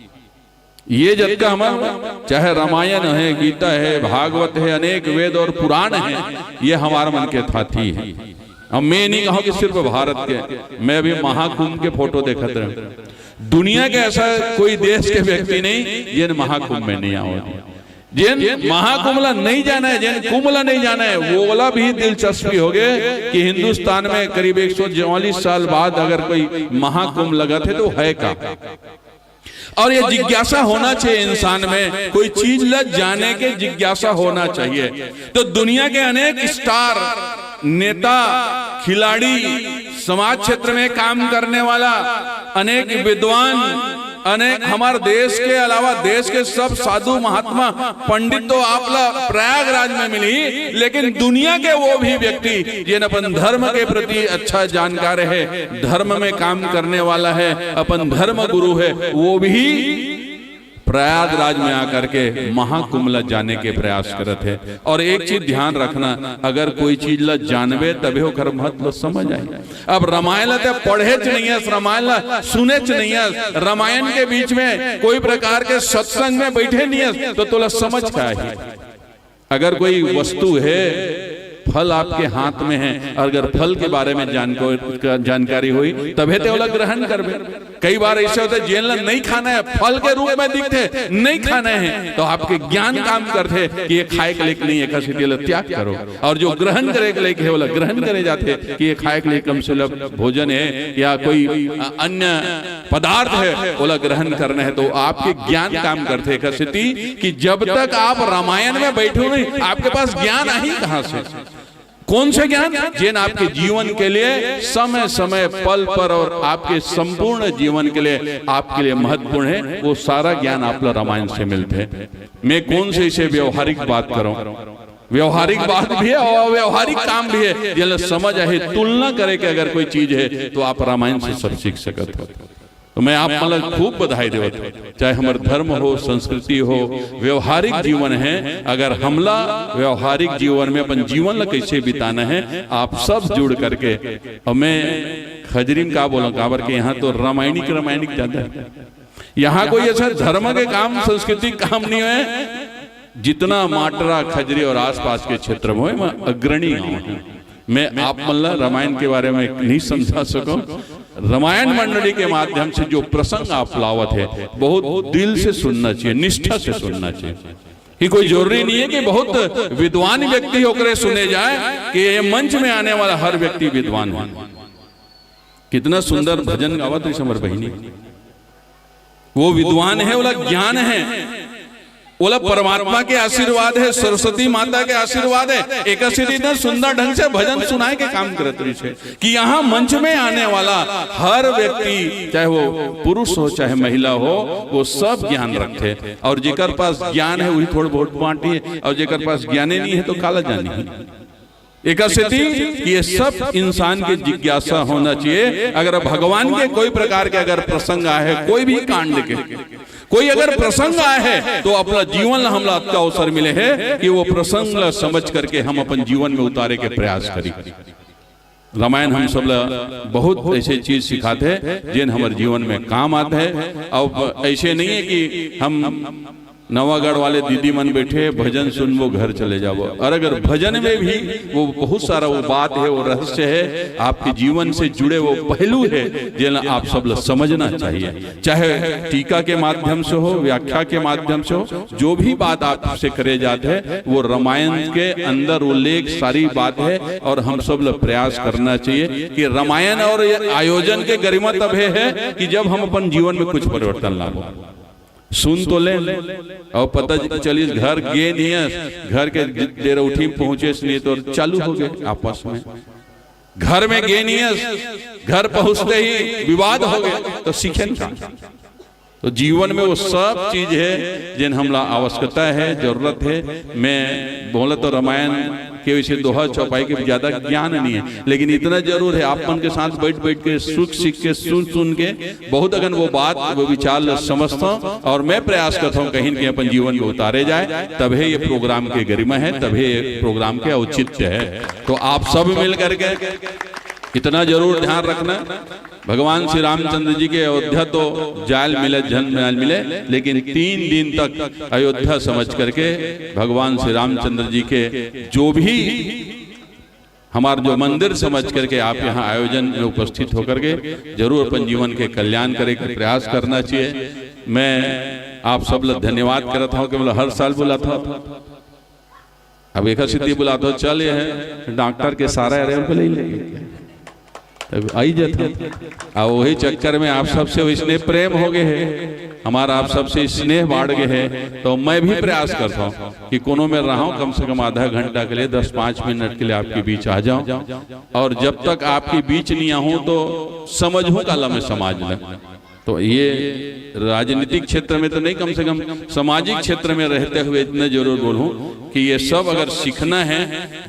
ये जतका हमन, चाहे रामायण है, गीता है, भागवत है, अनेक वेद और पुराण है, ये हमार मन के थाथी है। अब मैं नहीं कहूँ कि सिर्फ भारत के, मैं अभी महाकुंभ के फोटो देखत रहे। दुनिया के ऐसा कोई देश के व्यक्ति नहीं जेन महाकुंभ में नहीं आओ। जेन महाकुंभ ला नहीं जाना है, जेन कुंभ ला नहीं जाना है, वो वाला भी दिलचस्पी हो गए कि हिंदुस्तान में करीब एक सौ चौवालीस साल बाद अगर कोई महाकुंभ लगत है तो है का? और ये जिज्ञासा होना चाहिए इंसान में, कोई चीज ला जाने के जिज्ञासा होना चाहिए। तो दुनिया के अनेक स्टार, नेता, खिलाड़ी, समाज क्षेत्र में काम करने वाला, अनेक विद्वान, अनेक हमारे देश के अलावा देश के सब साधु महात्मा पंडित तो आपला प्रयागराज में मिली, लेकिन दुनिया के वो भी व्यक्ति जेन अपन धर्म के प्रति अच्छा जानकार है, धर्म में काम करने वाला है, अपन धर्म गुरु है, वो भी प्रयागराज में आकर के महाकुंभ ला जाने के प्रयास करत है। और एक चीज ध्यान रखना, अगर कोई चीज ला जानबे तबे ओकर महत्व समझ आए। अब रामायण ला ते पढ़ेच नहीं है, रामायण ला सुनेच नहीं है, रामायण के बीच में कोई प्रकार के सत्संग में बैठे नहीं है, तो तोला समझ का है? अगर कोई वस्तु है, फल आपके हाथ में है, अगर फल के बारे में जानको-, जानकारी हुई, तभे ते ओला ग्रहण करबे। कई बार ऐसे होते, जेन ला नहीं खाना है, फल के रूप में दिखते, नहीं खाना है, तो आपके ज्ञान काम करते कि ये खाए के लायक नहीं है, कसी तेला त्याग करो। और जो ग्रहण करे के लायक है, ओला ग्रहण करे जाते कि ये खाए के लायक कम से कम भोजन है या कोई, अ, अन्य पदार्थ है, ओला ग्रहण करना है, तो आपके ज्ञान काम करते। कसी कि जब तक आप रामायण में बैठे हो नहीं, आपके पास ज्ञान आई कहाँ से? कौन से ज्ञान? जेन आपके जीवन के लिए समय समय, पल पर और आपके संपूर्ण जीवन के लिए, आपके लिए महत्वपूर्ण है, वो सारा ज्ञान आप ला रामायण से मिलथे। मैं कौन से इसे व्यवहारिक बात करूं, व्यवहारिक बात भी है और व्यवहारिक काम भी है। जेला समझ आहे, तुलना करे के अगर कोई चीज है तो आप रामायण से सब सीख सकत हो। तो मैं आप मन ला खूब बधाई देवत हूं। चाहे हमर धर्म हो, संस्कृति हो, व्यवहारिक जीवन है, अगर हमला व्यवहारिक जीवन में अपन जीवन ला कैसे बिताना है, आप सब जुड़ करके। और मैं खजरी में का बोलूं, काबर के यहाँ तो रामायणिक रामायणिक ज्यादा है। यहाँ कोई ऐसा धर्म के काम, सांस्कृतिक काम नहीं है। जितना माटरा, खजरी और आसपास के क्षेत्र में होय, मैं अग्रणी गांव है। मैं आप मन ला रामायण के बारे में नहीं समझा सकूं। रामायण मंडली के माध्यम से जो प्रसंग आप लावत है, बहुत दिल से सुनना चाहिए, निष्ठा से सुनना चाहिए। ये कोई जरूरी नहीं है कि बहुत विद्वान व्यक्ति होकर सुने जाए कि ये मंच में आने वाला हर व्यक्ति विद्वान है। कितना सुंदर भजन गावत रहिस हमर बहिनी। वो विद्वान है, ओला ज्ञान है, ओला परमात्मा के आशीर्वाद है, सरस्वती माता के आशीर्वाद है। एकर सेती इतना सुंदर ढंग से भजन सुनाए के काम करत रहिस हे कि यहाँ मंच में आने वाला हर व्यक्ति, चाहे वो पुरुष हो चाहे महिला हो, वो सब ज्ञान रखथे। और जेकर पास ज्ञान है, वही थोड़ बहुत बांटी है, और जेकर पास ज्ञाने नहीं है, तो काला जानी है। एकर सेती कि ये सब इंसान के जिज्ञासा होना चाहिए। अगर भगवान के कोई प्रकार के अगर प्रसंग आए है, कोई भी कांड के, कोई अगर प्रसंग आए है, तो अपना जीवन ला हमला अतका अवसर मिले है कि वो प्रसंग ला समझ करके हम अपन जीवन में उतारे के प्रयास करी। रामायण हम सब ला बहुत ऐसे चीज सिखाथे, जेन हमर जीवन में काम आथे। अब ऐसे नहीं है कि हम नवागढ़ वाले दीदी मन बैठे, भजन सुनबो, घर चले जाबो। और अगर भजन में भी वो बहुत सारा वो बात है, वो रहस्य है, आपके जीवन से जुड़े वो पहलू है, जेला आप सब ला समझना चाहिए। चाहे टीका के माध्यम से हो, व्याख्या के माध्यम से हो, जो भी बात आपसे करे जात है, वो रामायण के अंदर उल्लेख सारी बात है। और हम सब ला प्रयास करना चाहिए कि रामायण और ये आयोजन के गरिमा तभे है कि जब हम अपन जीवन में कुछ परिवर्तन लाबो। सुन तो ले, और पता चलिस घर गे नहीं है, घर के डेरौठी में पहुंचे नहीं तो चालू हो गए आपस में। घर में गे नहीं है, घर पहुंचते ही विवाद हो गए, तो सीखेन का? तो जीवन में वो सब चीज है, जेन हमला आवश्यकता है, जरूरत है। मैं बोला तो रामायण के वैसे दोहा चौपाई के ज्यादा ज्ञान नहीं है, लेकिन इतना जरूर है, आप मन के साथ बैठ बैठ के, सुख सीख के, सुन सुन के बहुत अकन वो बात, वो विचार ल समझता हूँ। और मैं प्रयास करता हूँ कहीं न कहीं अपन जीवन में उतारे जाए, तभे ये प्रोग्राम के गरिमा है, तभे ये प्रोग्राम के औचित्य है। तो आप सब मिल करके इतना जरूर ध्यान रखना। भगवान श्री रामचंद्र जी के अयोध्या तो जायल मिले, झन जायल मिले, लेकिन तीन दिन तक अयोध्या समझ करके भगवान श्री रामचंद्र जी के जो भी हमार जो मंदिर समझ करके आप यहाँ आयोजन में उपस्थित होकर के जरूर अपन जीवन के कल्याण करे के प्रयास करना चाहिए। मैं आप सब ला धन्यवाद करत हूँ कि मतलब हर साल बुलाता हूँ, अब एक सिद्धि बुलाता हूँ, चल ये है डॉक्टर के सारा अरे उनको ले लेंगे, तब आई जाता। अब वही चक्कर में आप सबसे वो स्नेह प्रेम हो गए है, हमारा आप सबसे स्नेह बाढ़ गए है। तो मैं भी प्रयास करता हूँ कि कोनो में रहा हूँ, कम से कम आधा घंटा के लिए, दस पाँच मिनट के लिए आपके बीच आ जाऊं। और जब तक आपके बीच नहीं आऊं तो समझ हूं काला मैं समाज में। तो ये राजनीतिक क्षेत्र में तो नहीं, कम से कम सामाजिक क्षेत्र में रहते हुए इतने जरूर बोलूं कि ये सब अगर सीखना है,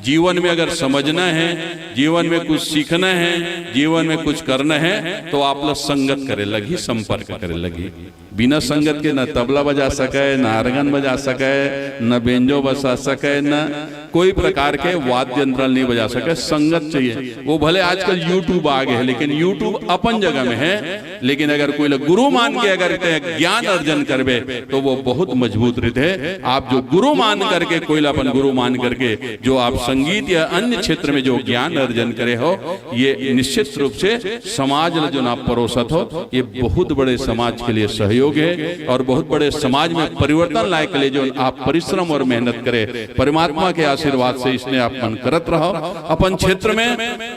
जीवन में अगर समझना है, जीवन में कुछ सीखना है, जीवन में कुछ करना है, तो आप लोग संगत करे लगी, संपर्क करे लगी। बिना संगत के न तबला बजा सके, न आर्गन बजा सके, न बेंजो बजा सके, न कोई प्रकार के वाद्य यंत्र नहीं बजा सके। संगत चाहिए। वो भले आजकल YouTube आ गए हैं, लेकिन YouTube अपन जगह में है, लेकिन अगर कोई ला गुरु मान के अगर ते ज्ञान अर्जन करबे, तो वो बहुत मजबूत रहते हैं। आप जो गुरु मान करके, कोई ला अपन गुरु मान करके जो आप संगीत या अन्य क्षेत्र में जो ज्ञान अर्जन करे हो, ये निश्चित रूप से समाज ला जो आप परोसत हो, ये बहुत बड़े समाज के लिए सहयोग है और बहुत बड़े समाज में परिवर्तन लाए के लिए जो आप परिश्रम और मेहनत करे, परमात्मा के आशीर्वाद से इसने आप मन करत रहो। अपन क्षेत्र में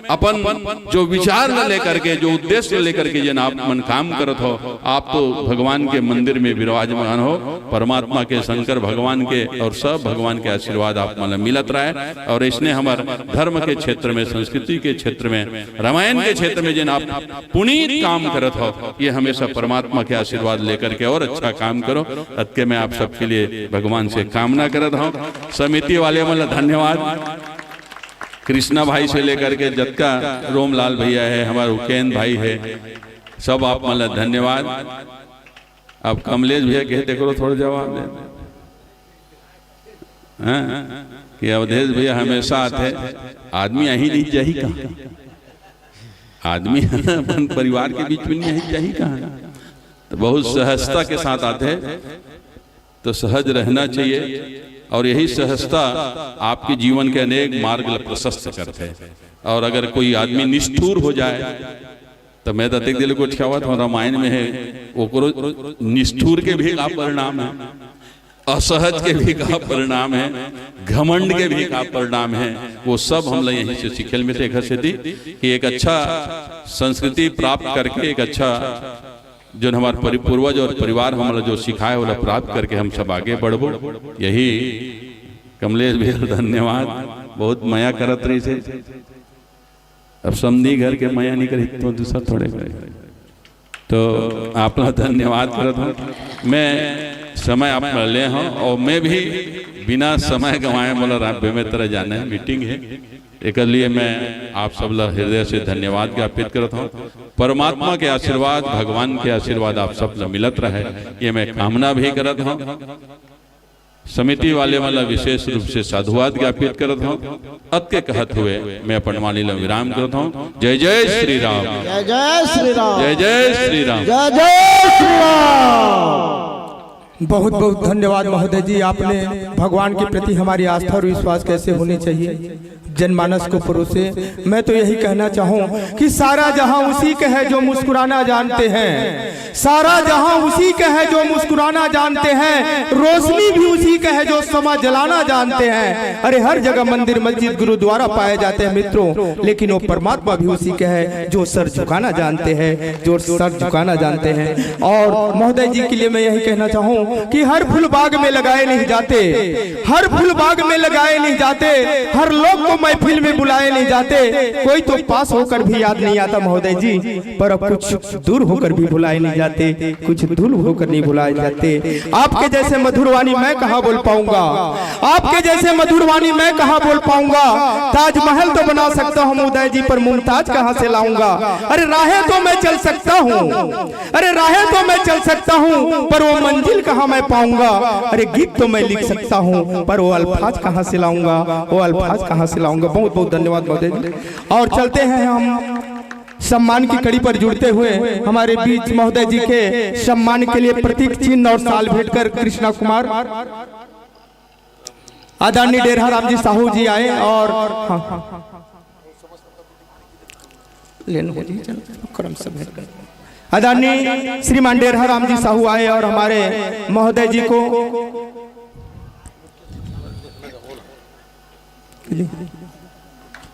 अपन जो विचार ला लेकर के, जो उद्देश्य लेकर के जन आप मन काम करत हो, आप तो भगवान के मंदिर में विराजमान हो, परमात्मा के, शंकर भगवान के और सब भगवान के के आशीर्वाद आप मन ल मिलत रहय। और इसने हमर धर्म के क्षेत्र में, संस्कृति के क्षेत्र में, रामायण के क्षेत्र में जेन आप पुनीत काम करत हो, ये हमेशा परमात्मा के आशीर्वाद लेकर के और अच्छा काम करो। अतके मैं आप सबके लिए भगवान से कामना करत हूँ। समिति वाले मन ल धन्यवाद, कृष्णा भाई से लेकर के जतका रोमलाल भैया है, हमारे उकेन भाई है, सब आप मन ल धन्यवाद। अब कमलेश भैया के तेकरो थोड़ा जवाब दे। हाँ? कि अवधेश भैया हमेशा आथे, आदमी यही नहीं जाही कहाँ? आदमी अपन परिवार के बीच में नहीं जाही कहाँ? तो बहुत सहजता के साथ आथे, तो सहज रहना चाहिए। और यही सहजता आपके जीवन के अनेक मार्ग ल प्रशस्त करथे। और अगर कोई आदमी निष्ठुर हो जाए, तो मैं तो देख दिल कुछ कहावत हूँ, रामायण में है, ओकरो निष्ठुर के भी का परिणाम है, असहज के भी का परिणाम है, घमंड के भी का परिणाम है, वो सब हम लोग यहीं से सीखे ल मिलथे। एकर सेती कि एक अच्छा संस्कृति प्राप्त करके, एक अच्छा जो हमारे परि-, पूर्वज और परिवार हमला जो सिखाए, ओला प्राप्त करके हम सब आगे बढ़बो। यही कमलेश भैया धन्यवाद, बहुत मया करत रहिसे। अब समधी घर के मया नहीं करी तो दूसरा थोड़े करे। तो आप ला धन्यवाद करत हूँ। मैं समय आप ले हूँ और मैं भी बिना समय गंवाए मोला रा-, बेमेतरा जाना है, मीटिंग है। एकर लिए मैं आप सब ला हृदय से धन्यवाद ज्ञापित करत हूँ। परमात्मा के आशीर्वाद, भगवान के आशीर्वाद आप सब ला मिलत रहे, ये मैं कामना भी करत हूँ। समिति वाले मन ला विशेष रूप से साधुवाद ज्ञापित करत हूँ। अतके कहत हुए मैं अपन वाणी ला विराम करत हूँ। जय जय श्री राम। जय जय श्री राम। जय जय श्री राम। जय जय श्री राम। बहुत बहुत धन्यवाद महोदय जी, आपने भगवान के प्रति हमारी आस्था और विश्वास कैसे होनी चाहिए, जनमानस को परोसे। मैं तो यही कहना चाहूँ कि सारा जहाँ उसी का है जो मुस्कुराना जानते हैं, सारा जहाँ उसी का है जो मुस्कुराना जानते हैं, रोशनी भी उसी का है जो समा जलाना जानते हैं। अरे, हर जगह मंदिर, मस्जिद, गुरुद्वारा पाए जाते हैं मित्रों, लेकिन वो परमात्मा भी उसी का है जो सर झुकाना जानते हैं, जो सर झुकाना जानते हैं। और महोदय जी के लिए मैं यही कहना चाहूँ कि हर फूल बाग में लगाए नहीं जाते, हर फूल बाग में लगाए नहीं जाते, हर लोग को महफिल में बुलाए नहीं जाते। कोई तो पास होकर भी याद नहीं आता महोदय जी, पर अब कुछ दूर होकर भी बुलाए नहीं जाते, कुछ दूर होकर नहीं बुलाए जाते। आपके जैसे मधुरवाणी मैं कहाँ बोल पाऊंगा, आपके जैसे मधुरवाणी मैं कहाँ बोल पाऊंगा। ताजमहल तो बना सकता हूँ उदय जी, पर मुमताज कहाँ से लाऊंगा? अरे, राहें तो मैं चल सकता हूँ, अरे, राहें तो मैं चल सकता हूँ, पर वो मंजिल कहाँ मैं पाऊंगा? अरे, गीत तो मैं लिख सकता हूँ, पर वो अल्फाज कहाँ से लाऊंगा? वो अल्फाज कहाँ से लाऊंगा? बहुत बहुत धन्यवाद महोदय जी। और चलते हैं हम सम्मान की कड़ी पर जुड़ते हुए हमारे बीच महोदय जी के सम्मान के लिए प्रतीक चिन्ह और शाल भेंटकर कृष्णा कुमार, आदरणीय डेरहा राम जी साहू जी आए और, हाँ, हाँ, लेन हो जी, चल, क्रम से भेंट कर। आदरणीय श्रीमान डेरहा राम जी साहू आए और हमारे महोदय जी को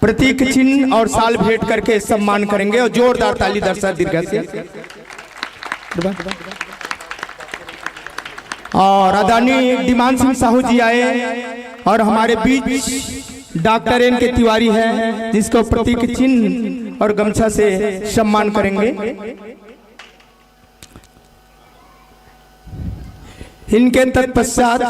प्रतीक चिन्ह और शाल भेंट करके सम्मान करेंगे और जोरदार ताली दर्शक दीर्घ से। और आदरणीय डिमान सिंह साहू जी आए और हमारे बीच डॉक्टर एन के तिवारी है, जिसको प्रतीक चिन्ह और गमछा से सम्मान करेंगे। इनके तत्पश्चात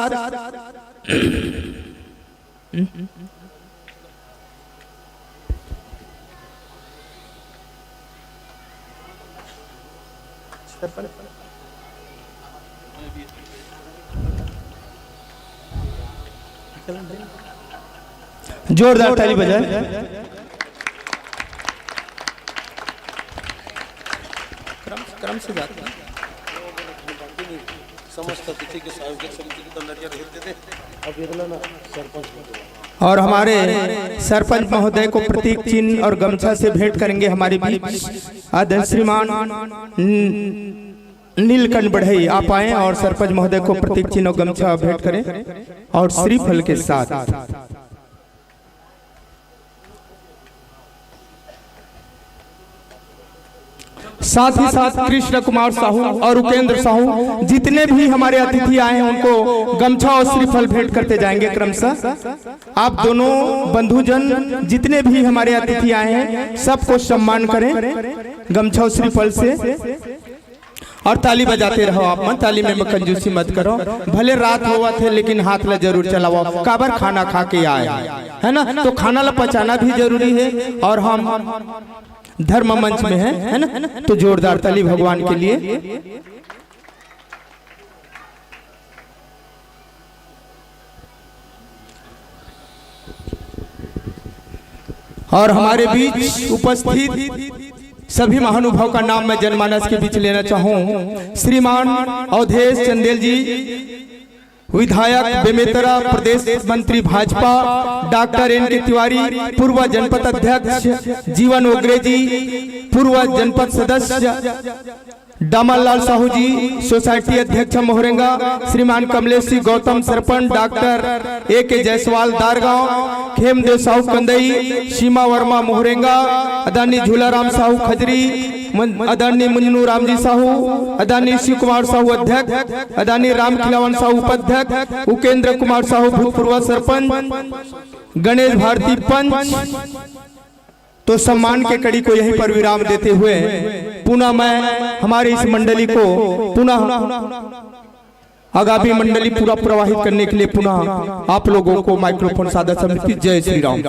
जोरदार ताली बजाए। क्रम क्रम से जाते हैं। समस्त अतिथि के साथ समिति के अंदर क्या रहते थे। अब इतना ना सरपंच। और हमारे सरपंच महोदय को प्रतीक चिन्ह और गमछा से भेंट करेंगे हमारे बीच आदरणीय श्रीमान न-, नीलकंठ बढ़ई, आप आए और सरपंच महोदय को प्रतीक चिन्ह और गमछा भेंट करें और श्रीफल के साथ। साथ ही साथ कृष्ण कुमार साहू और उपेंद्र साहू, जितने भी हमारे अतिथि आए हैं, उनको गमछा और श्रीफल भेंट करते जाएंगे क्रमशः। आप दोनों बंधुजन, जितने भी हमारे अतिथि आए हैं, सबको सम्मान करें गमछा और श्रीफल से। और ताली बजाते रहो आप मन, ताली में कंजूसी मत करो। भले रात होवत हे, लेकिन हाथ ला जरूर चलाओ, काबर खाना खा के आए, है ना? तो खाना ला पचाना भी जरूरी है। और हम धर्म मंच में है, है ना? तो जोरदार ताली भगवान के लिए। और हमारे बीच उपस्थित सभी महानुभाव का नाम मैं जनमानस के बीच लेना चाहूं। श्रीमान अवधेश चंदेल जी, विधायक बेमेतरा, प्रदेश मंत्री भाजपा, डॉक्टर एन के तिवारी, पूर्व जनपद अध्यक्ष जीवन ओगरे जी, पूर्व जनपद सदस्य डामन लाल साहू जी, सोसाइटी अध्यक्ष मोहरेंगा, श्रीमान कमलेश सिंह गौतम सरपंच, डॉक्टर ए के जायसवाल दारगांव, खेमदेव साहू कंदई, सीमा वर्मा मोहरेंगा, आदरणीय झूलाराम साहू खजरी, मन-, आदरणीय मंजनू राम जी साहू, आदरणीय शिव कुमार साहू अध्यक्ष, आदरणीय राम खिलावन साहू उपाध्यक्ष, उकेंद्र कुमार साहू भूतपूर्व सरपंच, गणेश भारती पंच। तो सम्मान के कड़ी को यहीं पर विराम देते हुए पुनः मैं हमारे इस मंडली को पुनः आगामी मंडली पूरा प्रवाहित करने के लिए पुनः आप लोगों को माइक्रोफोन सादर समर्पित। जय श्री राम।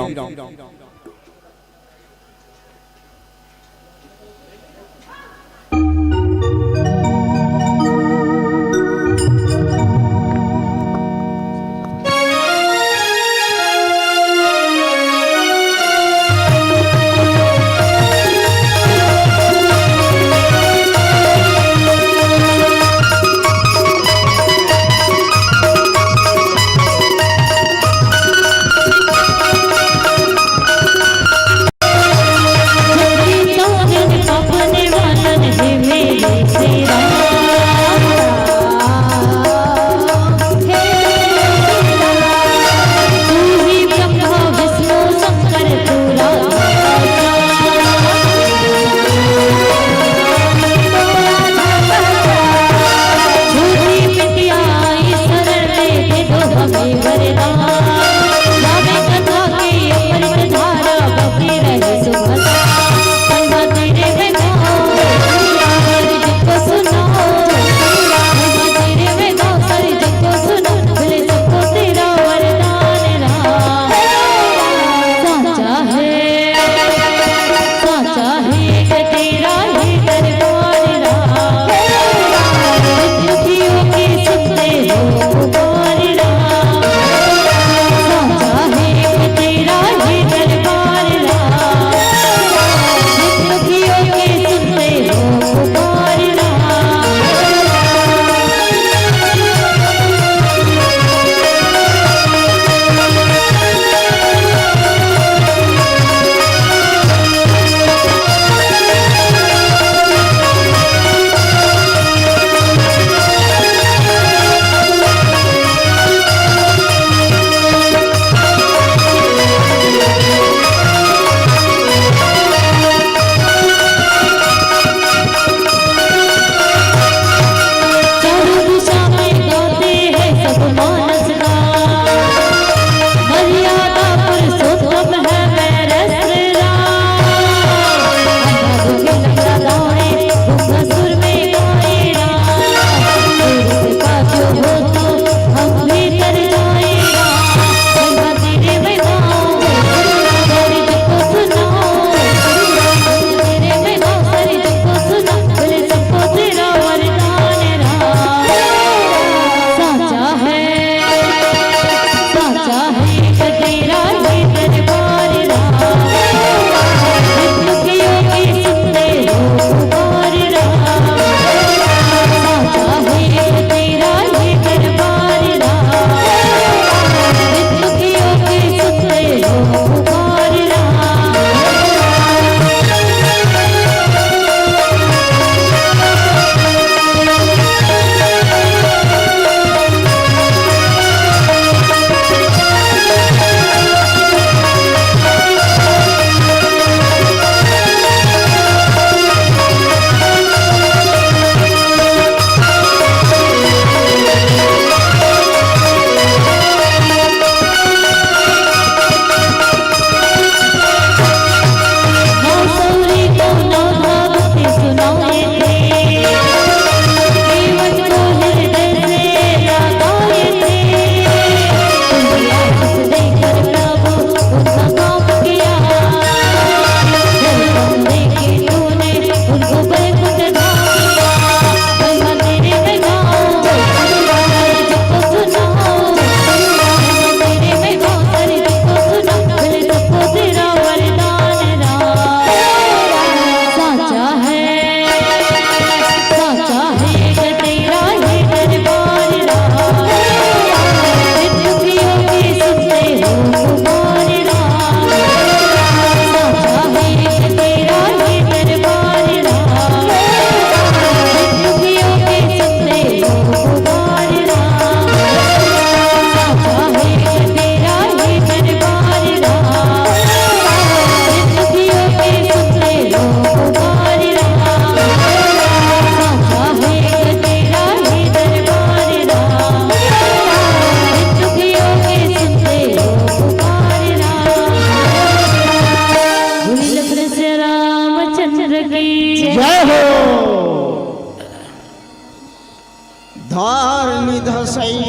निधसई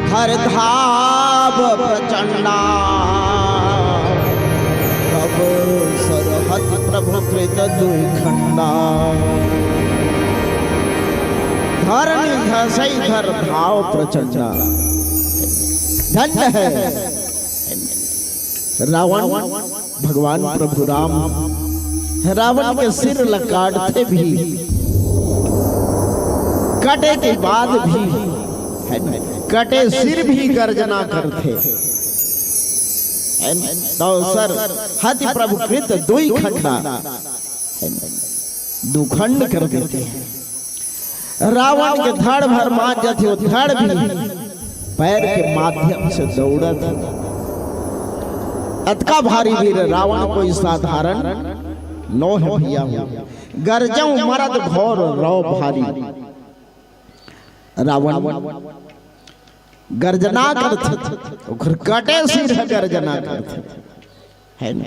धर धाव प्रचंडा, तब सरहत प्रभु कृत दुई खंडा। धर निधसई धर धाव प्रचंडा। धन्य है रावण, भगवान प्रभु राम रावण के सिर ल काटथे भी, कटे के बाद भी, है न, कटे सिर भी गर्जना करथे, है न। तो सर हति प्रभु कृत दुई खंडा, है न, दो खंड कर देथे। रावण के धड़ भर मार जाथे, वो धड़ भी पैर के माध्यम से दौड़त हे। अतका भारी वीर रावण कोई साधारण नोहे भैया हो। गरजउ मरद घोर रौ भारी। रावण गर्जना करथे, ओकर कटे सिर ह गर्जना करथे, है न?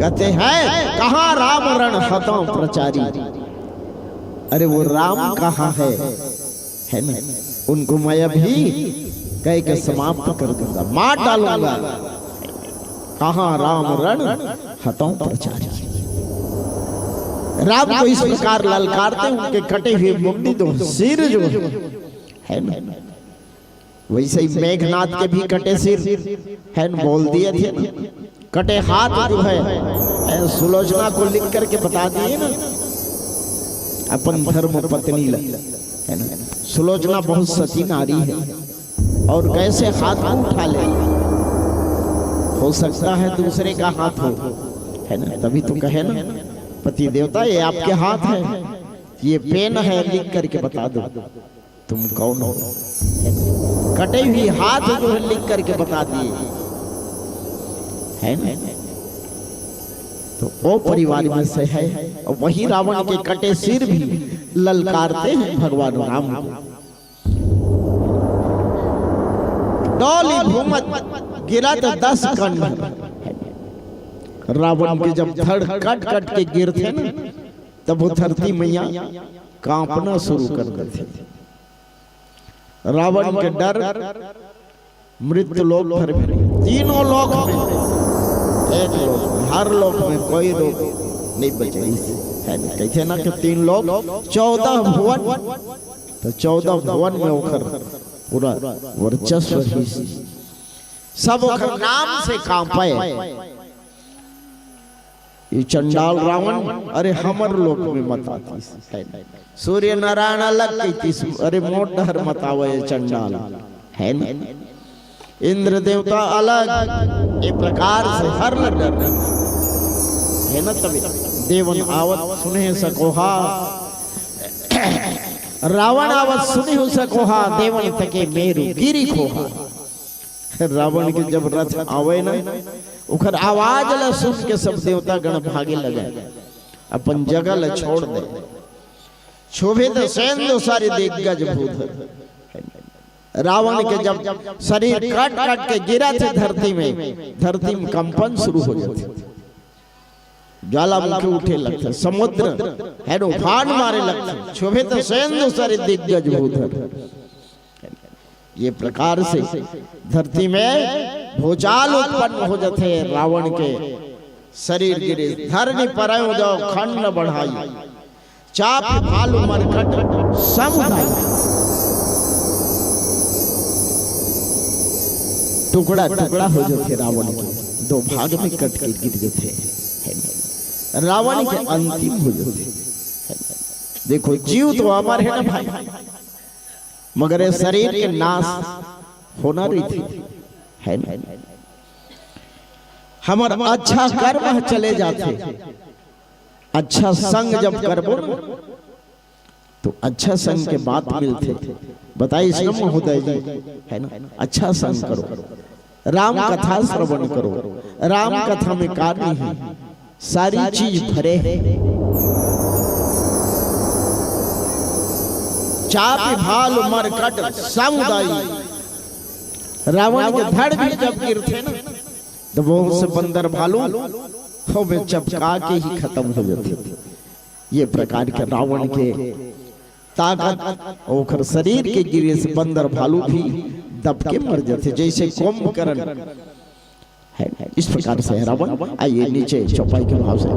कहते हैं, "कहाँ राम रण हतौ प्रचारी?" अरे, वो राम कहाँ है, है न? उनको मैं अभी कह के समाप्त कर दूंगा, मार डालूंगा। "कहाँ राम रण हतौ प्रचारी?" राम को इस प्रकार ललकारते, उनके कटे हुए मुंडी दो सिर जो है, है न? वैसे ही मेघनाथ के भी कटे सिर, है न, बोल दिए थे ना, कटे हाथ जो है, है, सुलोचना को लिख करके बता दिए ना, अपन धर्म पत्नी ल, है ना। सुलोचना बहुत सती नारी है, और कैसे हाथ को उठा ले, हो सकता है दूसरे का हाथ हो, है ना। तभी तो कहे ना पति देवता, ये आपके हाथ है, ये पेन है, लिख करके बता दो। तुम कौन हो? कटे हुए हाथ जो है लिख करके बता दिए, है ना? तो वो परिवार में से है, और वही रावण के कटे सिर भी ललकारते हैं भगवान राम को। डोली भूमत गिरत दस कंड। रावण के जब धड़ कट कट के गिरथे ना, तब वो धरती मैया कांपना शुरू कर देथे। रावण के डर मृत्यु लोक भर में नहीं, तीनों लोक में, एक लोक में, हर लोक में कोई लोक नहीं बचे। है नहीं, कहते ना कि तीन लोक, चौदह भुवन, तो चौदह भुवन में ओकर पूरा वर्चस्व ही, सब ओकर नाम से कांपे। ये चंडाल रावण, अरे हमर लोक में मत आतिस, है। सूर्य नारायण अलग कहितिस, अरे मोर डहर मत आवे ये चंडाल, है न? इंद्र देवता अलग, ये प्रकार से हर ल डर रही, है न? तभी देवन आवत सुने सकोहा, रावण आवत सुने सकोहा, देवन तके मेरु गिरी खोहा। रावण के जब रथ आवे ना, ओकर आवाज ला सुन के सब देवता गण भागे लगे, अपन जगह ला छोड़ दे। क्षोभित सेंदु सरि दिग्गज भूधर। रावण के जब शरीर कट कट के गिरथे धरती में, धरती में कंपन शुरू हो जाथे, ज्वालामुखी उठे लगथे, समुद्र है न उफान मारे लगथे। क्षोभित सेंदु सरि दिग्गज भूधर। ये प्रकार से धरती में भूचाल उत्पन्न हो जाथे, रावण के शरीर गिरे। धरनी परयो दो खंड बढ़ाई, चाप भालू मरकट समुदाय। टुकड़ा टुकड़ा हो जाथे रावण के, दो भाग में कट के गिर जाथे। रावण के अंतिम हो जाथे। देखो, जीव तो अमर है ना भाई, मगर ये शरीर के नाश होना रहिथे, है ना? हमर अच्छा कर्म ह चले जाथे। अच्छा संग जब करबो ना, तो अच्छा संग के बात मिलथे। बताइस ना महोदय जी, है ना? अच्छा संग करो, राम कथा श्रवण करो। राम कथा में का नहीं है, सारी चीज भरे है। चाप भालू मरकट समुदाय। रावण के धड़ भी जब गिरथे ना, तो वो से बंदर भालू हो में चपका के ही खत्म हो जाथे। ये प्रकार के रावण के ताकत, ओखर शरीर के गिरे से बंदर भालू भी दब के मर जाथे, जैसे कुंभकर्ण है। इस प्रकार से है रावण। आइए नीचे चौपाई के भाव से।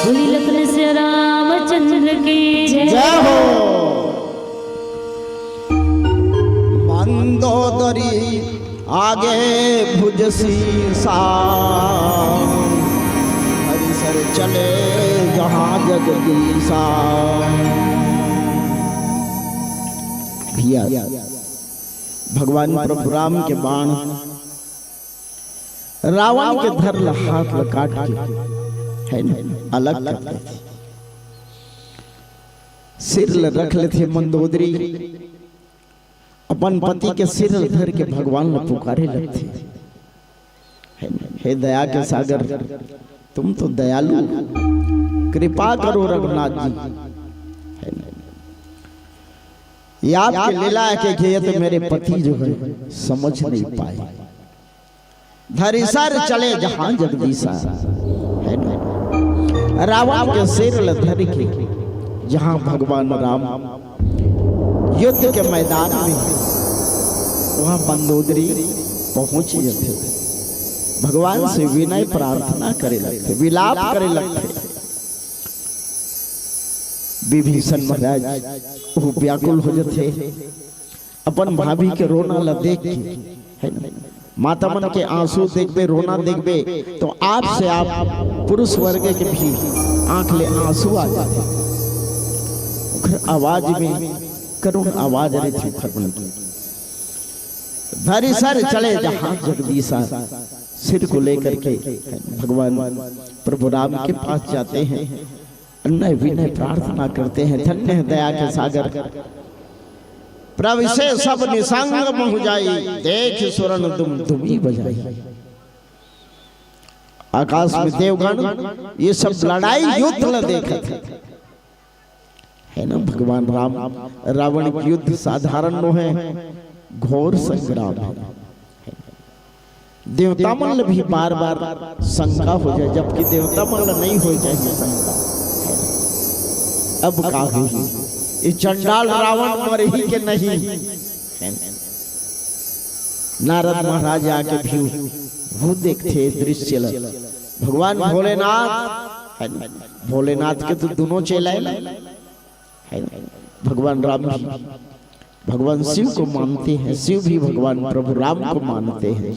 बोली लखन सिया रामचंद्र की जय। जय हो। मंदोदरी आगे भुज सीसा, हरि सर चले जहाँ जगदीसा। भैया, भगवान प्रभु राम के बाण रावण के धड़ ल, हाथ ल काट के, है ना, अलग कर देथे। सिर ल रख लेथे मंदोदरी, अपन पति के सिर ल धर के भगवान ल पुकारे लगथे, है ना? हे दया के सागर, तुम तो दयालु हो, कृपा करो रघुनाथ जी, है ना? ये आपकी लीला है कि ये तो मेरे पति जो है समझ नहीं पाए। धरिसर चले जहां जगदीसा, है ना? रावण के सिर ल धर के जहां भगवान राम युद्ध के मैदान में, वहां मंदोदरी पहुंच जथे। भगवान से विनय प्रार्थना करे लगथे, विलाप करे लगथे। विभीषण महाराज वो व्याकुल हो जथे, अपन भाभी के रोना ल देख के, है ना? माता मन के आंसू देखबे, रोना देखबे, तो आप से आप पुरुष वर्ग के भी आंख ले आंसू आ जाथे। ओखर आवाज में करुण आवाज रहिथे ओखर मन के। धरिसर चले जहां जगदीसा, सिर को लेकर के भगवान प्रभु राम के पास जाते हैं। नय विनय प्रार्थना करते हैं, धन्य है दया के सागर। प्रभु से सब निसंग मोह जाई, देख सुरन दुम दुमी बजाई। आकाश में देवगण ये सब लड़ाई युद्ध ल देखत हे, है ना? भगवान राम रावण के युद्ध साधारण नो है, घोर संग्राम है। देवता मन ल भी बार बार शंका हो जाए, जबकि देवता मन ल नहीं हो जाए शंका। अब का होही, ये चंडाल रावण मरही के नहीं? नारद महाराज आके भी वो देखथे दृश्य ल। भगवान भोलेनाथ, है ना? भोलेनाथ के तो दोनों चेला है ना, है ना? भगवान राम भी भगवान शिव को मानते हैं, शिव भी भगवान प्रभु राम को मानते हैं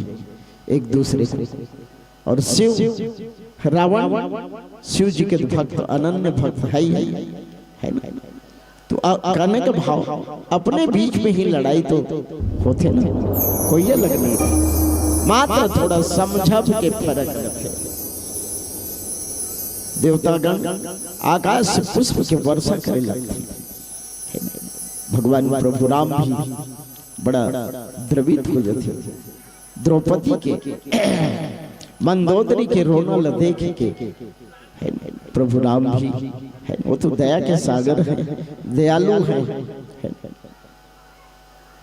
एक दूसरे को। और शिव, रावण शिव जी के भक्त, अनन्य भक्त है ही, है ना? तो अ-, कहने का भाव, अपने बीच में ही लड़ाई तो होथे ना, कोई अलग नहीं रहे, मात्र थोड़ा समझब के फर्क रथे। देवतागण आकाश से पुष्प के वर्षा करे लगथे। भगवान प्रभु राम भी बड़ा द्रवित हो जाते, द्रौपदी के, मंदोदरी के रोना ल देख के, है ना? प्रभु राम भी, है ना? वो तो दया के सागर है, दयालु है, है ना?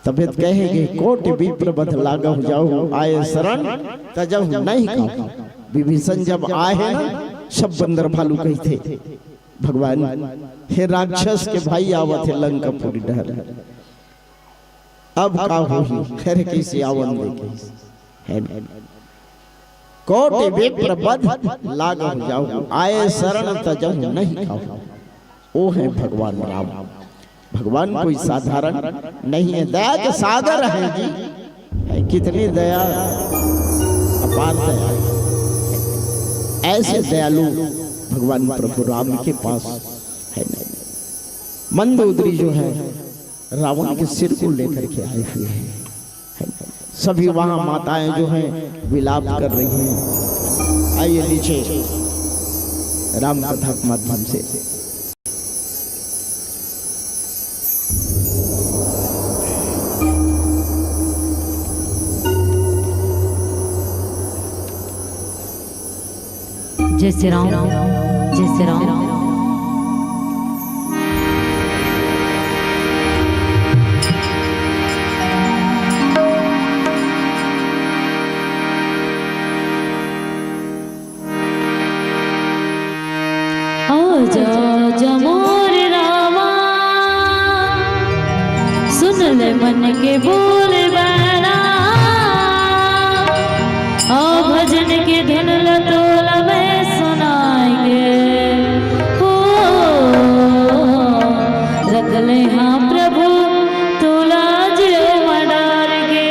तबे त कहे गे, "कोटि विप्र बध लागहु जाहु, आए शरण तजहु नहीं कहु।" विभीषण जब आए हैं ना, सब बंदर भालू कहते, "भगवान, हे राक्षस के भाई आवत हे लंकापुरी डहर, अब का होही?" खैर, कैसे आवन दे, है ना? "कोटि विप्र बध लागहु जाहु, आए शरण तजहु नहीं कहु।" वो है भगवान राम। भगवान कोई साधारण नहीं है, दया के सागर हैं जी। है, कितनी दया, अपार दया। ऐसे दयालु भगवान प्रभु राम के पास है। मंदोदरी जो है, रावण के सिर को लेकर के आए हुए हैं। सभी वहां माताएं जो हैं, विलाप कर रही हैं। आइए नीचे राम कथा के माध्यम से। जय श्री राम, जय श्री राम। आजा, आजा मोर रामा, सुन ले मन के बोल बहना। आओ भजन के धुन ल तोला मैं सुनाएंगे। हो, रख ले हाँ प्रभु तोला जियो मडार के।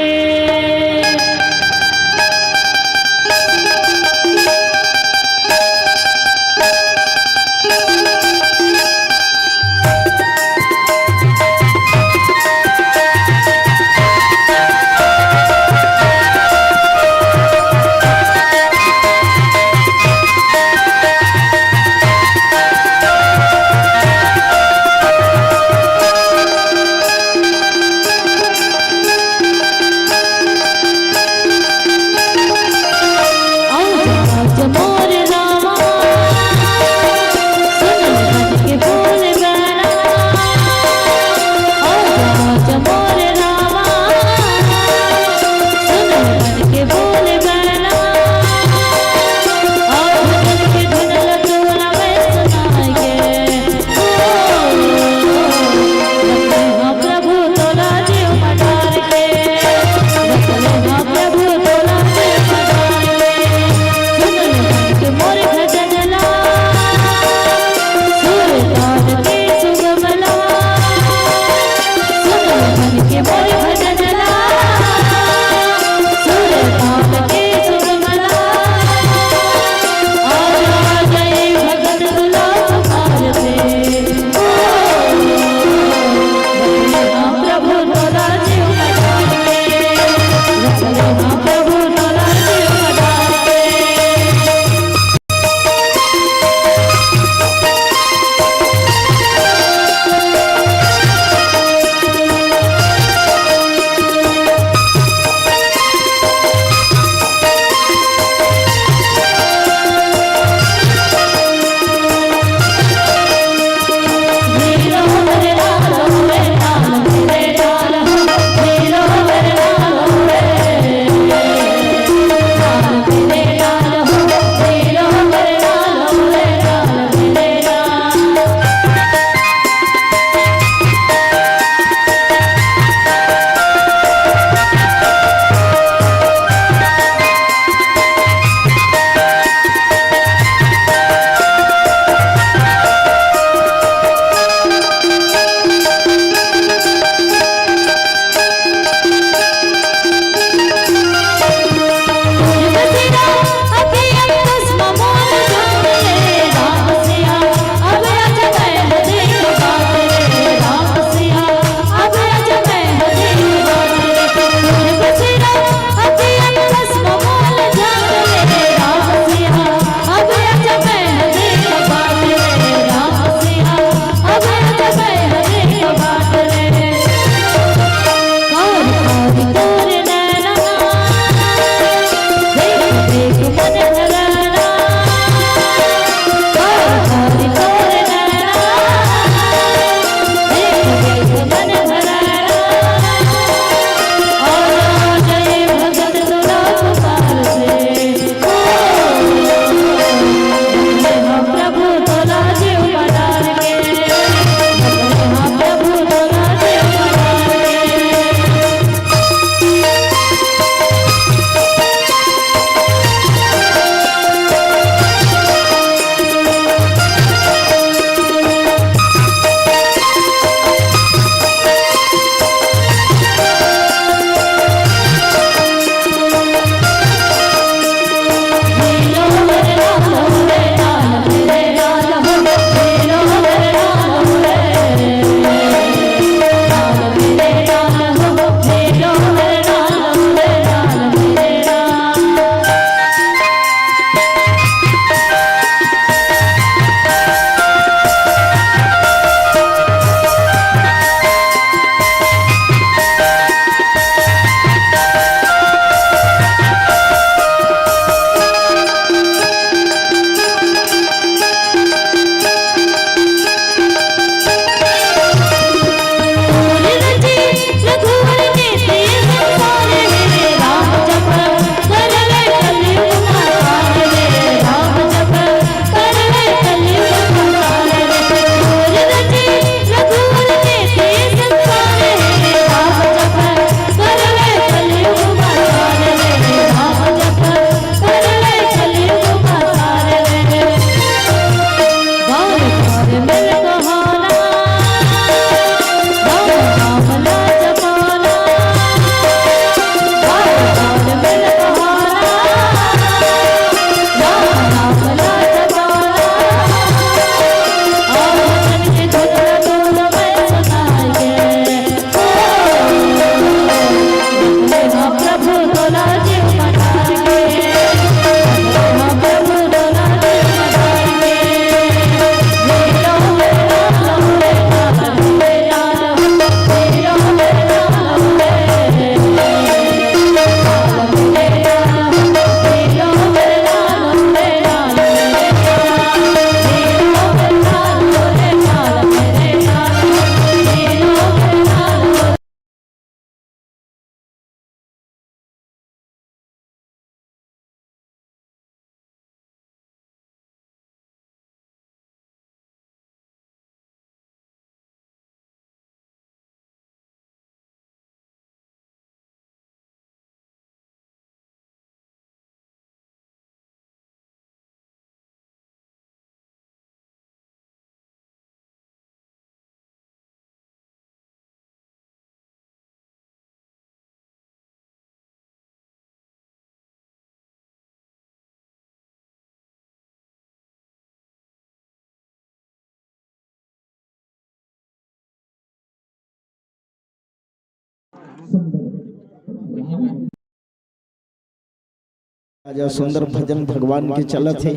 राजा सुंदर भजन भगवान के चलत हे,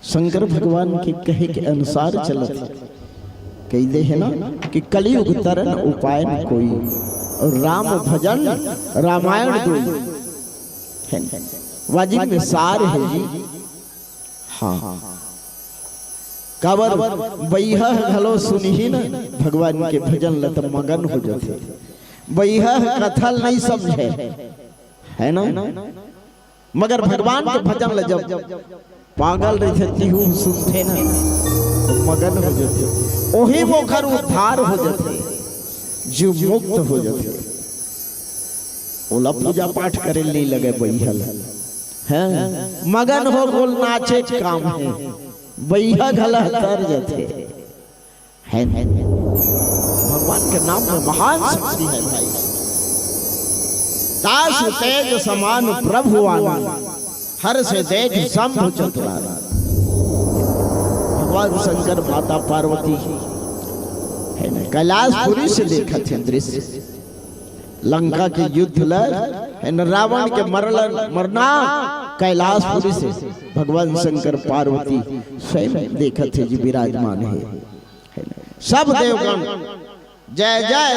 शंकर भगवान के कहे के अनुसार चलत हे। कहि दे हे ना कि कलयुग तरन उपाय न कोई, अउ राम भजन रामायण दोई। हे ना? वाजिब में सार हे जी। हाँ, काबर बइहा घलो सुनही न भगवान के भजन ल त मगन हो जथे। बइहा कथा ल नइ समझे, हे ना? मगर भगवान के भजन ल जब पागल रहिथे, तिहू सुनथे ना, त मगन हो जथे। ओही म ओखर उद्धार हो जथे, जीव मुक्त हो जथे। ओला पूजा पाठ करे नइ लगे बइहा ल। हैं? मगन हो गोल नाचे काम हे, बइहा घला तर जथे। हैं? भगवान के नाम में महान शक्ति हे भाई। दास तेज समान प्रभु आनंद, हरषे देख शंभु चतुरानंद। भगवान शंकर, माता पार्वती हे ना, कैलाशपुरी से देखत हे दृश्य। लंका के युद्ध ल, हे न, रावण के मरल, मरना कैलाशपुरी से भगवान शंकर पार्वती स्वयं देखत हे जी, विराजमान हे। हे न, सब देवगण जय जय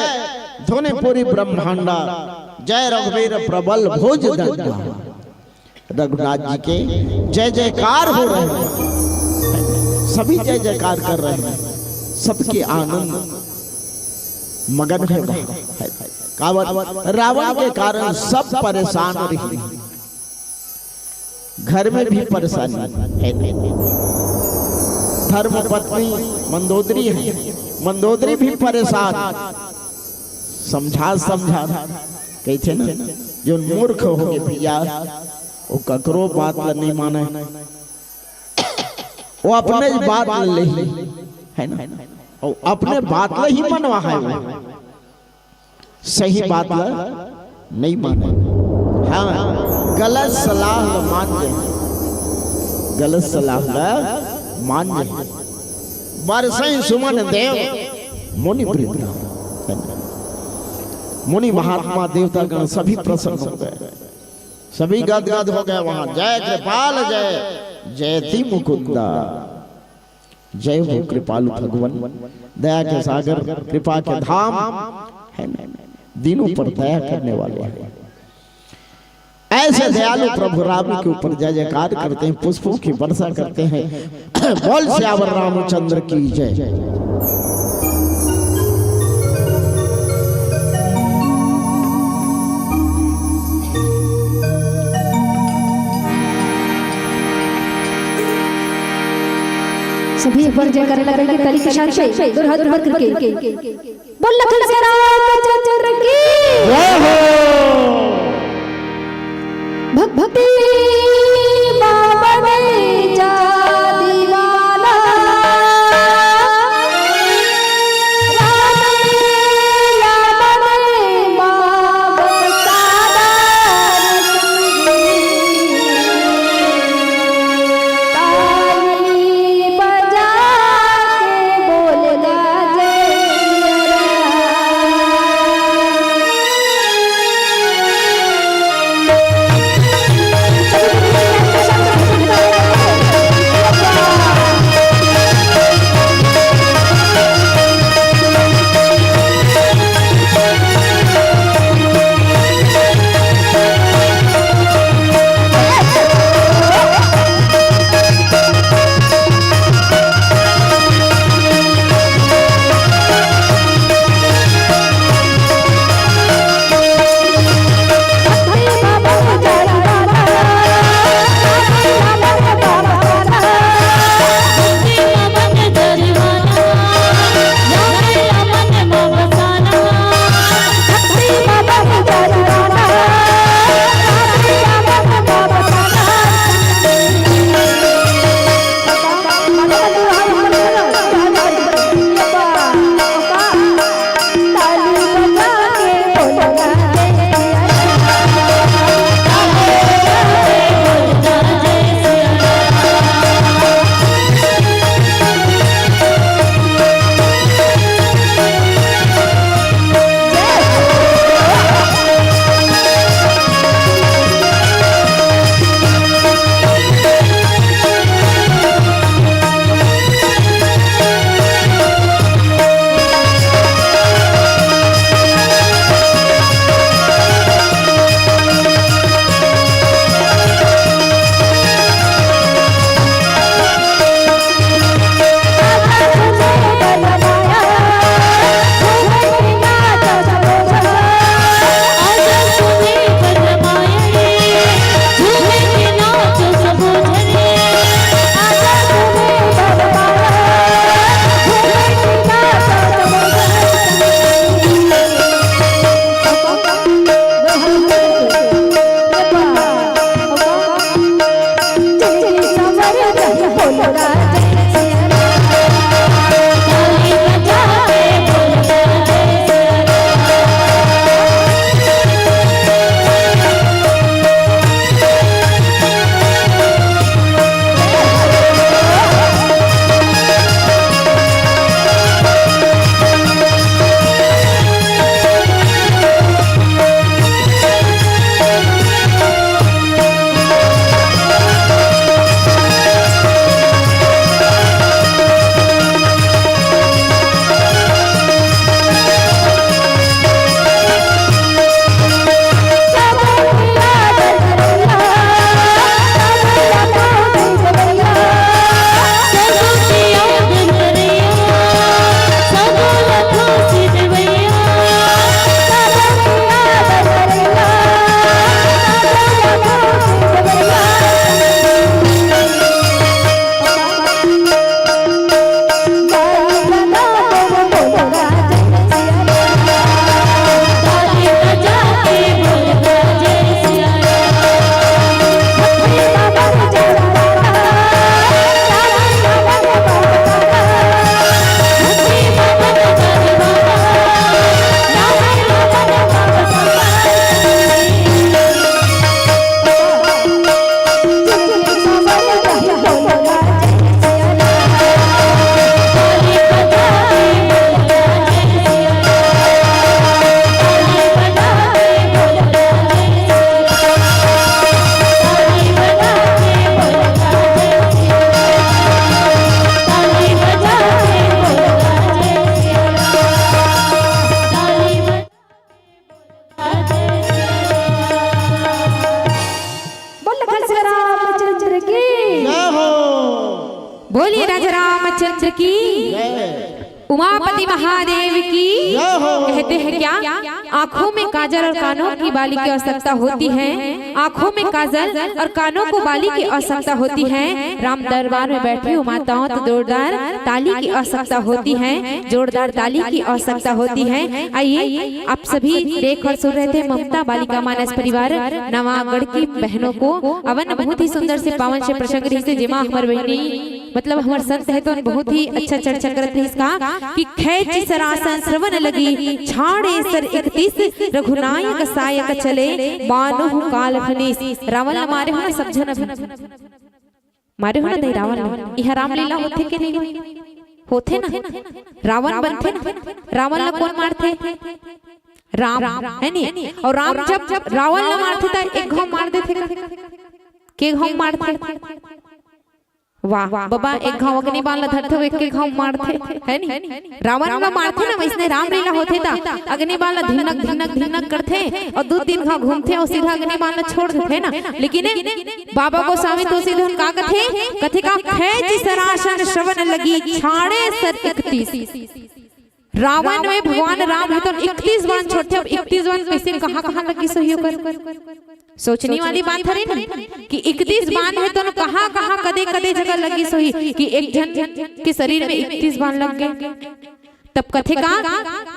धुनि पुरि ब्रह्मांडा, जय रघुवीर प्रबल भुजदंडा। रघुनाथ जी के जय जयकार हो रहे हैं, सभी जय जयकार कर रहे हैं, सबके आनंद मगन हे वहाँ। काबर? रावण के कारण सब परेशान रहिन, घर में भी परेशानी हे। धर्म पत्नी मंदोदरी हे, मंदोदरी भी परेशान। समझा समझा कहिथे ना, जोन मूर्ख होगे भैया, वो ककरो बात ल नइ माने, वो अपने बात ल लेही, हे ना? अउ अपने बात ल ही मनवा हे वो, सही बात ल नइ माने। हाँ, गलत सलाह ल मान ले, गलत सलाह ल मान ले। बरसई सुमन देव मुनि वृंदा, मुनि महात्मा देवता गण सभी प्रसन्न हो गए, सभी गदगद हो गए वहां। जय कृपाल जय जयति मुकुंदा। जय हो कृपालु भगवान, दया के सागर, कृपा के धाम हे ना, दीनों पर दया करने वाले हे। ऐसे दयालु प्रभु राम के ऊपर जय जयकार करते हैं, पुष्पों की वर्षा करते हैं। बोल सियावर रामचंद्र की जय। सभी एक बार जयकारा लगाएंगे, ताली के साथ से, दोनों हाथ ऊपर करके। बोल लखन सिया रामचंद्र की। जय हो। भक्ति बाबा ने जा दीवाना। राम राम ने बाबा का दर्शन। ताली बजा के बोल गा जय राम। बोल लखन सिया रामचंद्र की। जय हो। बोलिए राजा रामचंद्र की। जय। उमापति महादेव की। जय हो। कहते हैं क्या, आंखों में काजल और कानों की बाली की आवश्यकता होती है। आंखों में काजल और कानों को बाली की आवश्यकता होती है। राम दरबार में बैठी हुई माताओं तो जोरदार ताली की आवश्यकता होती है, जोरदार ताली की आवश्यकता होती है। आइए, आप सभी देख और सुन रहे थे ममता बालिका मानस परिवार नवागढ़ की बहनों को। अवन बहुत ही सुंदर से पावन से प्रसंग रहिस हे, जेमा हमर बहिनी, मतलब हमर संत हे तो बहुत ही अच्छा चर्चा करत रहिस का कि खैंचि सरासन श्रवण लगी, छाड़े सर इकतीस, रघुनायक सायक चले, मानहु काल फनीस। रावण ला मारे हो ना सब झन अभी। मारे हो ना दई रावण ला। इहा रामलीला होथे के नहीं होय? होथे ना। रावण बनथे ना। रावण ला कोन मारथे? राम, है नी? अउ राम जब रावण ला मारथे त एक घाव मार देथे का? के घाव मारथे? वाह, बबा, एक घाव अग्नि बाण ला धरथे, एक के घाव मारथे, है नी? रावण ला मारथे ना, वइसने रामलीला होथे त अग्नि बाण ला धिनक, धिनक, धिनक करथे अउ दू तीन घाव घूमथे अउ सीधा अग्नि बाण ला छोड़ देथे ना। लेकिन बाबा गोस्वामी तुलसीधन का कथे? कथे का, "खैंचि सरासन श्रवण लगी, छाड़े सर इकतीस।" रावण में भगवान राम हे तो इकतीस बाण छोड़थे। अब इकतीस बाण कइसे, कहाँ, कहाँ लगिस होही ओकर? सोचनी वाली बात हरे ना कि इकतीस बाण हे तो कहाँ, कहाँ, कदे, कदे जगह लगिस होही कि एक झन के शरीर में इकतीस बाण लग गे। तब कथे का,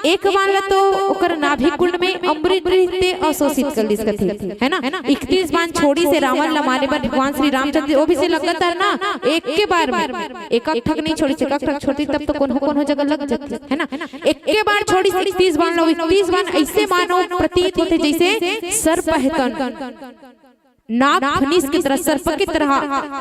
एक बाण ला तो ओकर नाभि कुंड में अमृत रीहिस ते अवशोषित कर लिस कथे, है ना? इकतीस बाण छोड़िस हे रावण ला मारे बर भगवान श्री रामचंद्र, वो भी से लगातार ना, एक के बार में, एक एक ठक नहीं छोड़िस, एक एक ठक छोड़तिस तब तो कोनो कोनो जगह लग जातिस, है ना? एक के बार छोड़िस इकतीस बाण ला, इकतीस बाण अइसे मानो प्रतीत होथे जइसे सर्प हे तन। नाग फनीस की तरह, सर्प की तरह,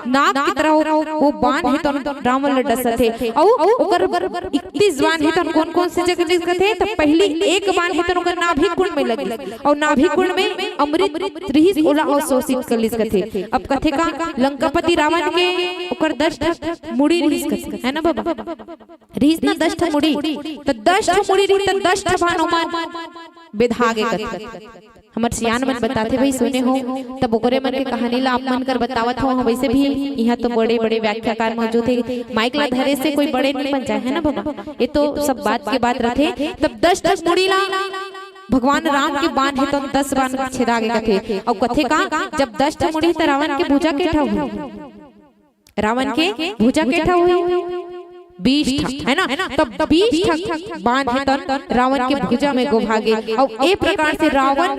नाग की तरह वो, वो बाण हे तो रावण ल डसत हे। अउ ओकर इकतीस बाण हे तो कोन कोन से जगह लगिस कथे? त पहिली एक बाण हे तो ओकर नाभि कुंड में लगिस, अउ नाभि कुंड में अमृत रिहिस, ओला अवशोषित कर लिस कथे। अब कथे का, लंकापति रावण के ओकर दस ठक मुड़ी रिहिस कथे, है ना बबा? रिहिस ना दस ठक मुड़ी, त दस ठक मुड़ी रिहिस त दस ठक बाण ओमन बेधा गे कथे। हमर सियान मन बताथे, भाई सुने हो, तब ओकरे मन के कहानी ला आप मन कर बतावत हो। वइसे भी इहाँ तो बड़े-बड़े व्याख्याकार मौजूद हे। माइक ला धरे से कोई बड़े नहीं बन जाए, है ना बबा? ये तो सब बात के बात रथे। तब दस ठक मुड़ी ला भगवान राम के बाण हे तो दस बाण छेदा गे कथे। अउ कथे का, जब दस ठक मुड़ी त रावण के भुजा के ठा होही? रावण के भुजा के ठा होही? बीस ठा, है ना? तो बीस ठा बाण हे तन रावण के भुजा में गोभा गे। अउ ए प्रकार से रावण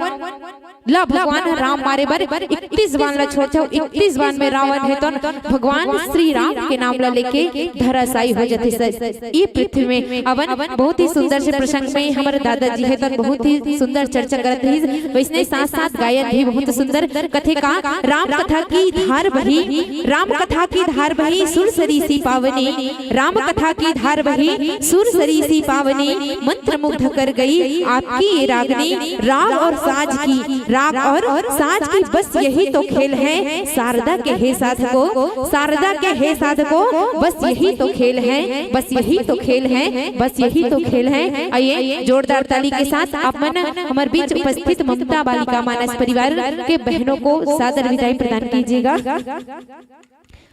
ला भगवान ह राम मारे बर इकतीस बाण ला छोड़थे, अउ इकतीस बाण में रावण हे तन भगवान श्री राम के नाम ला लेके धराशायी हो जाथे। सर, ये पृथ्वी में अवन बहुत ही सुंदर से प्रसंग में हमर दादाजी हे तन बहुत ही सुंदर चर्चा करत रहिस। वैसने साथ साथ गायन भी बहुत सुंदर। कथे का, राम कथा की धार बही, राम कथा की धार बही, सुर सरी सी पावनी, राम कथा की धार बही, सुर सरी सी पावनी, मंत्र मुग्ध कर गई आपकी ये रागनी। राग और साज की, राग और साज की बस यही तो खेल है, शारदा के हे साधको, शारदा के हे साधको, बस यही तो खेल है, बस यही तो खेल है, बस यही तो खेल है। आइए, जोरदार ताली के साथ आप मन हमर बीच उपस्थित ममता बालिका मानस परिवार के बहनों को सादर विदाई प्रदान कीजिएगा।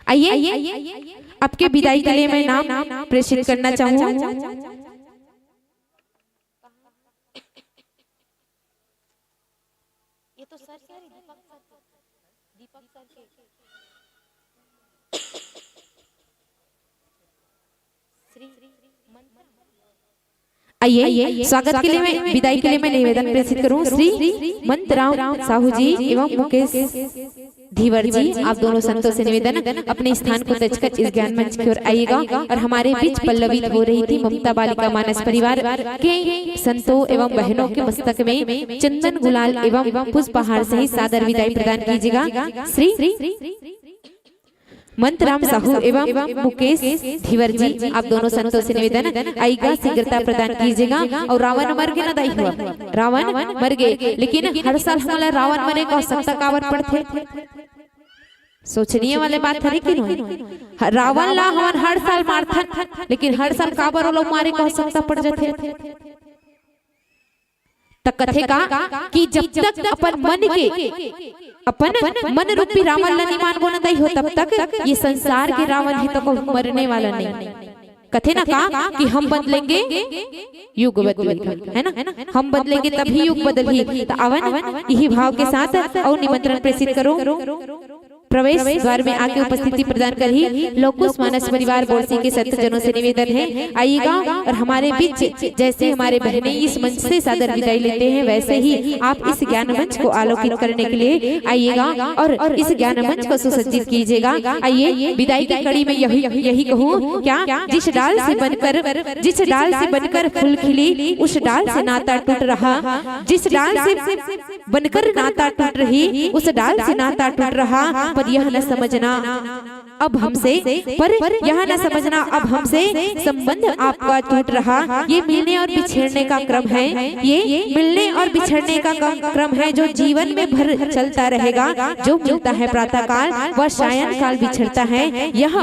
आइए, आपके विदाई के लिए मैं नाम प्रेषित करना चाहूँ। ये तो sir, sir, Deepak sir, Deepak sir के। श्री मंत्र। आइए, स्वागत के लिए मैं, विदाई के लिए मैं निवेदन प्रेषित करूं श्री मंतराम साहू जी एवं मुकेश धीवर जी, आप दोनों संतों से निवेदन, अपने स्थान को तजकर इस ज्ञान मंच की ओर आइएगा और हमारे बीच पल्लवित हो रही थी ममता बालिका मानस परिवार के संतों एवं बहनों के मस्तक में चंदन गुलाल एवं पुष्पहार सहित सादर विदाई प्रदान कीजिएगा। श्री मंतराम साहू एवं मुकेश धीवर जी, आप दोनों संतों से निवेदन, आइएगा, शीघ्रता प्रदान कीजिएगा। और रावण मर गे ना दाई हुआ, रावण मर गे, लेकिन हर साल हमला रावण मरे का आवश्यकता काबर पड़थे? सोचनीय वाले बात हरे कि नहीं? ह-, रावण ला हमन हर साल मारथन, लेकिन हर साल काबर ओला मारे का आवश्यकता पड़ जाथे? त कथे का कि जब तक अपन मन के, अपन मन रूपी रावण ला नहीं मानबो ना दाई हो, तब तक ये संसार के रावण हे तो कभी मरने वाला नहीं। कथे ना का कि हम बदलेंगे, युग बदलेगा, है ना? हम बदलेंगे तभी युग बदलही। त आवन इही भाव के साथ अउ निमंत्रण प्रेषित करो। प्रवेश द्वार में आके उपस्थिति प्रदान करही लौकुश मानस परिवार बोरसी के संत जनों से निवेदन है, आइएगा और हमारे बीच जैसे हमारे बहनें इस मंच से सादर विदाई लेते हैं, वैसे ही आप इस ज्ञान मंच को आलोकित करने के लिए आइएगा और इस ज्ञान मंच को सुसज्जित कीजिएगा। आइए, विदाई की कड़ी में यही, यही कहूँ क्या, जिस डाल से बनकर, जिस डाल से बनकर फूल खिली, उस डाल से नाता टूट रहा, जिस डाल से बनकर नाता टूट रही, उस डाल से नाता टूट रहा, पर यह न समझना अब हमसे, पर यह न समझना अब हमसे संबंध आपका टूट रहा। ये मिलने और बिछड़ने का क्रम है, ये मिलने और बिछड़ने का कम, क्रम है, जो जीवन में भर चलता रहेगा। जो मिलता है प्रातः काल, वह सायं काल बिछड़ता है। यह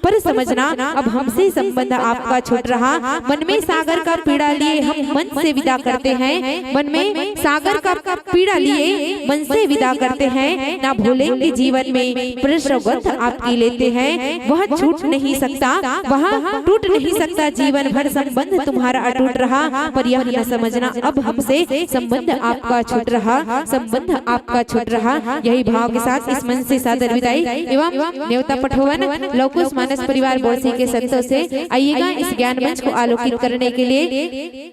पर समझना अब हमसे संबंध आपका छूट रहा। मन में सागर का पीड़ा लिए हम मंच से विदा करते हैं, मन में सागर का पीड़ा लिए मंच से विदा करते हैं। ना भूलेंगे जीवन में प्रेम सौगंध आपकी लेते हैं, वह छूट नहीं सकता, वह टूट नहीं सकता। जीवन भर संबंध तुम्हारा अटूट रहा, पर यह न समझना अब हमसे संबंध आपका छूट रहा, संबंध आपका छूट रहा। यही भाव के साथ इस मंच से सादर विदाई एवं न्योता पठोवन लौकुश मानस परिवार बोरसी के संतों से। आइएगा इस ज्ञान मंच को आलोकित करने के लिए।